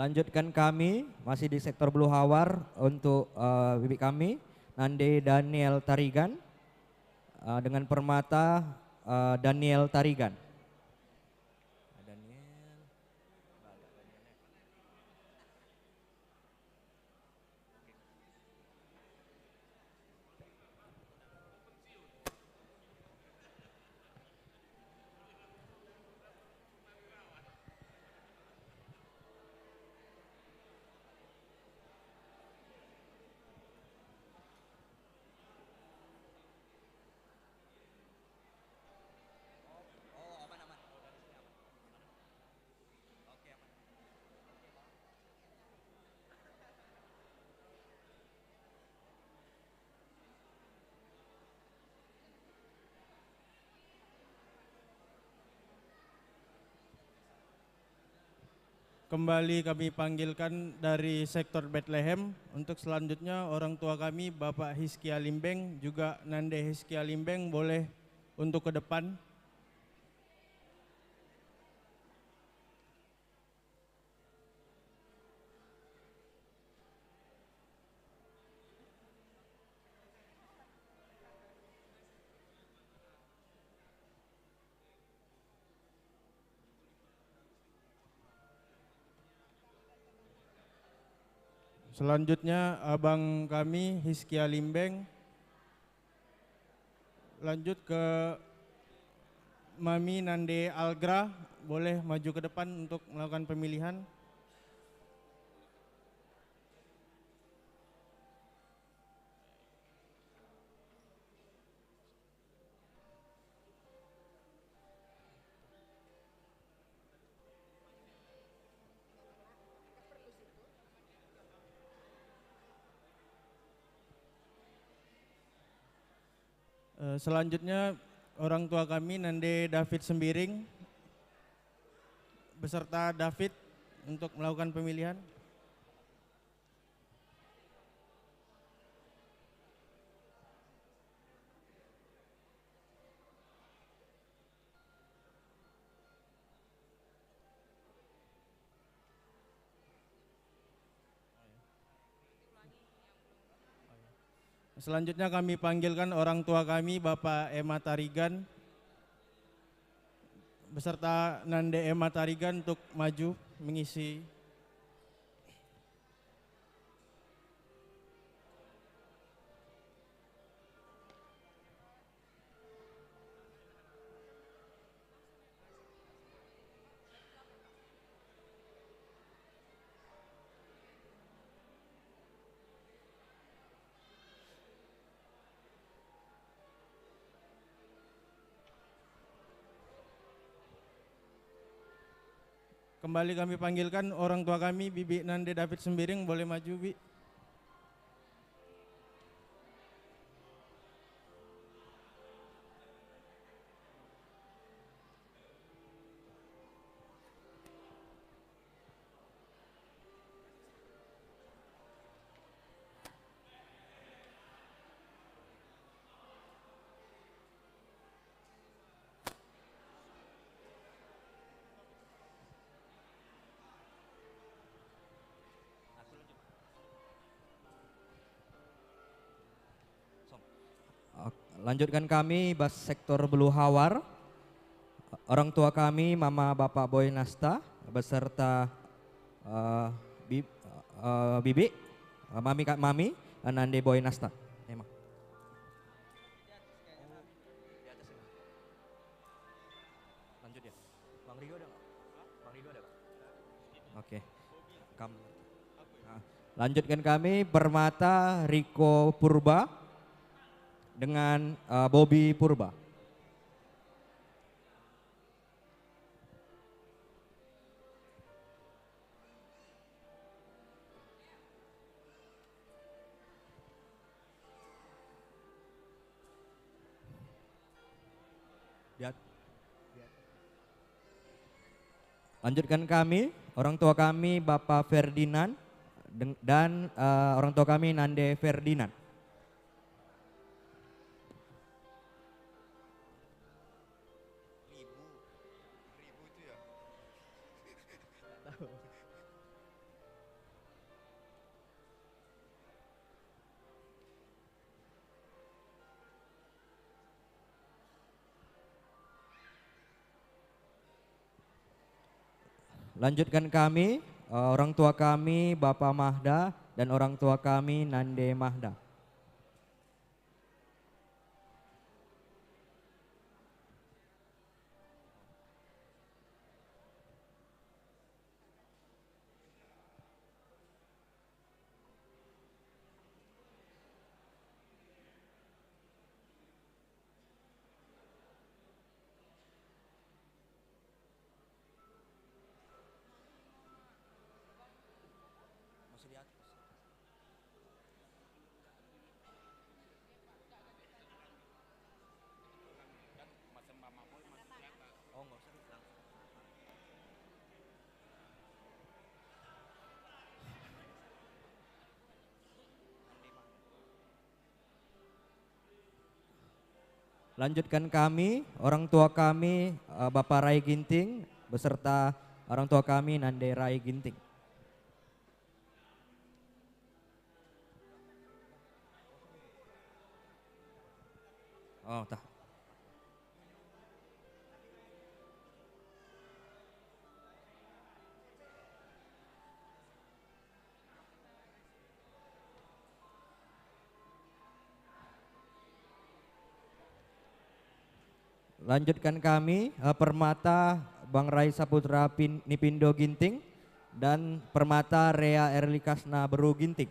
Lanjutkan kami masih di sektor Beluhawar untuk, eh, bibi kami, Nande Daniel Tarigan, eh, dengan permata, eh, Daniel Tarigan. Daniel. Kembali kami panggilkan dari sektor Betlehem. Untuk selanjutnya, orang tua kami, Bapak Hiskia Limbeng, juga Nande Hiskia Limbeng, boleh untuk ke depan. Selanjutnya, abang kami, Hiskia Limbeng. Lanjut ke Mami Nande Algra, boleh maju ke depan untuk melakukan pemilihan. Eh, selanjutnya, orang tua kami, Nande David Sembiring, beserta David untuk melakukan pemilihan. Selanjutnya kami panggilkan orang tua kami, Bapak Ema Tarigan, beserta Nande Ema Tarigan untuk maju mengisi. Kembali kami panggilkan orang tua kami, Bibi Nande David Sembiring, boleh maju, Bi. Oke, lanjutkan kami bas sektor Beluhawar. Orang tua kami, Mama Bapak Boy Nasta, beserta, eh, Bib-, eh, Bibi, eh, Mami Kak Mami, eh, Nande Boy Nasta. Emang. Lanjut ya. Bang Rido ada nggak? Bang Rido ada nggak? Oke. Kam-, nah, lanjutkan kami, Permata Riko Purba dengan, eh, Bobby Purba. Lihat. Lanjutkan kami, orang tua kami, Bapak Ferdinand, deng-, dan, eh, orang tua kami, Nande Ferdinand. Ribu. Ribu itu ya? Nggak tahu. Lanjutkan kami, eh, orang tua kami, Bapa Mahda, dan orang tua kami, Nande Mahda. Lanjutkan kami, orang tua kami, eh, Bapa Rai Ginting, beserta orang tua kami, Nande Rai Ginting. Oh, tah. Lanjutkan kami, eh, permata Bang Rai Saputra Pin-, Nipindo Ginting dan permata Rea Erlikasna Beru Ginting.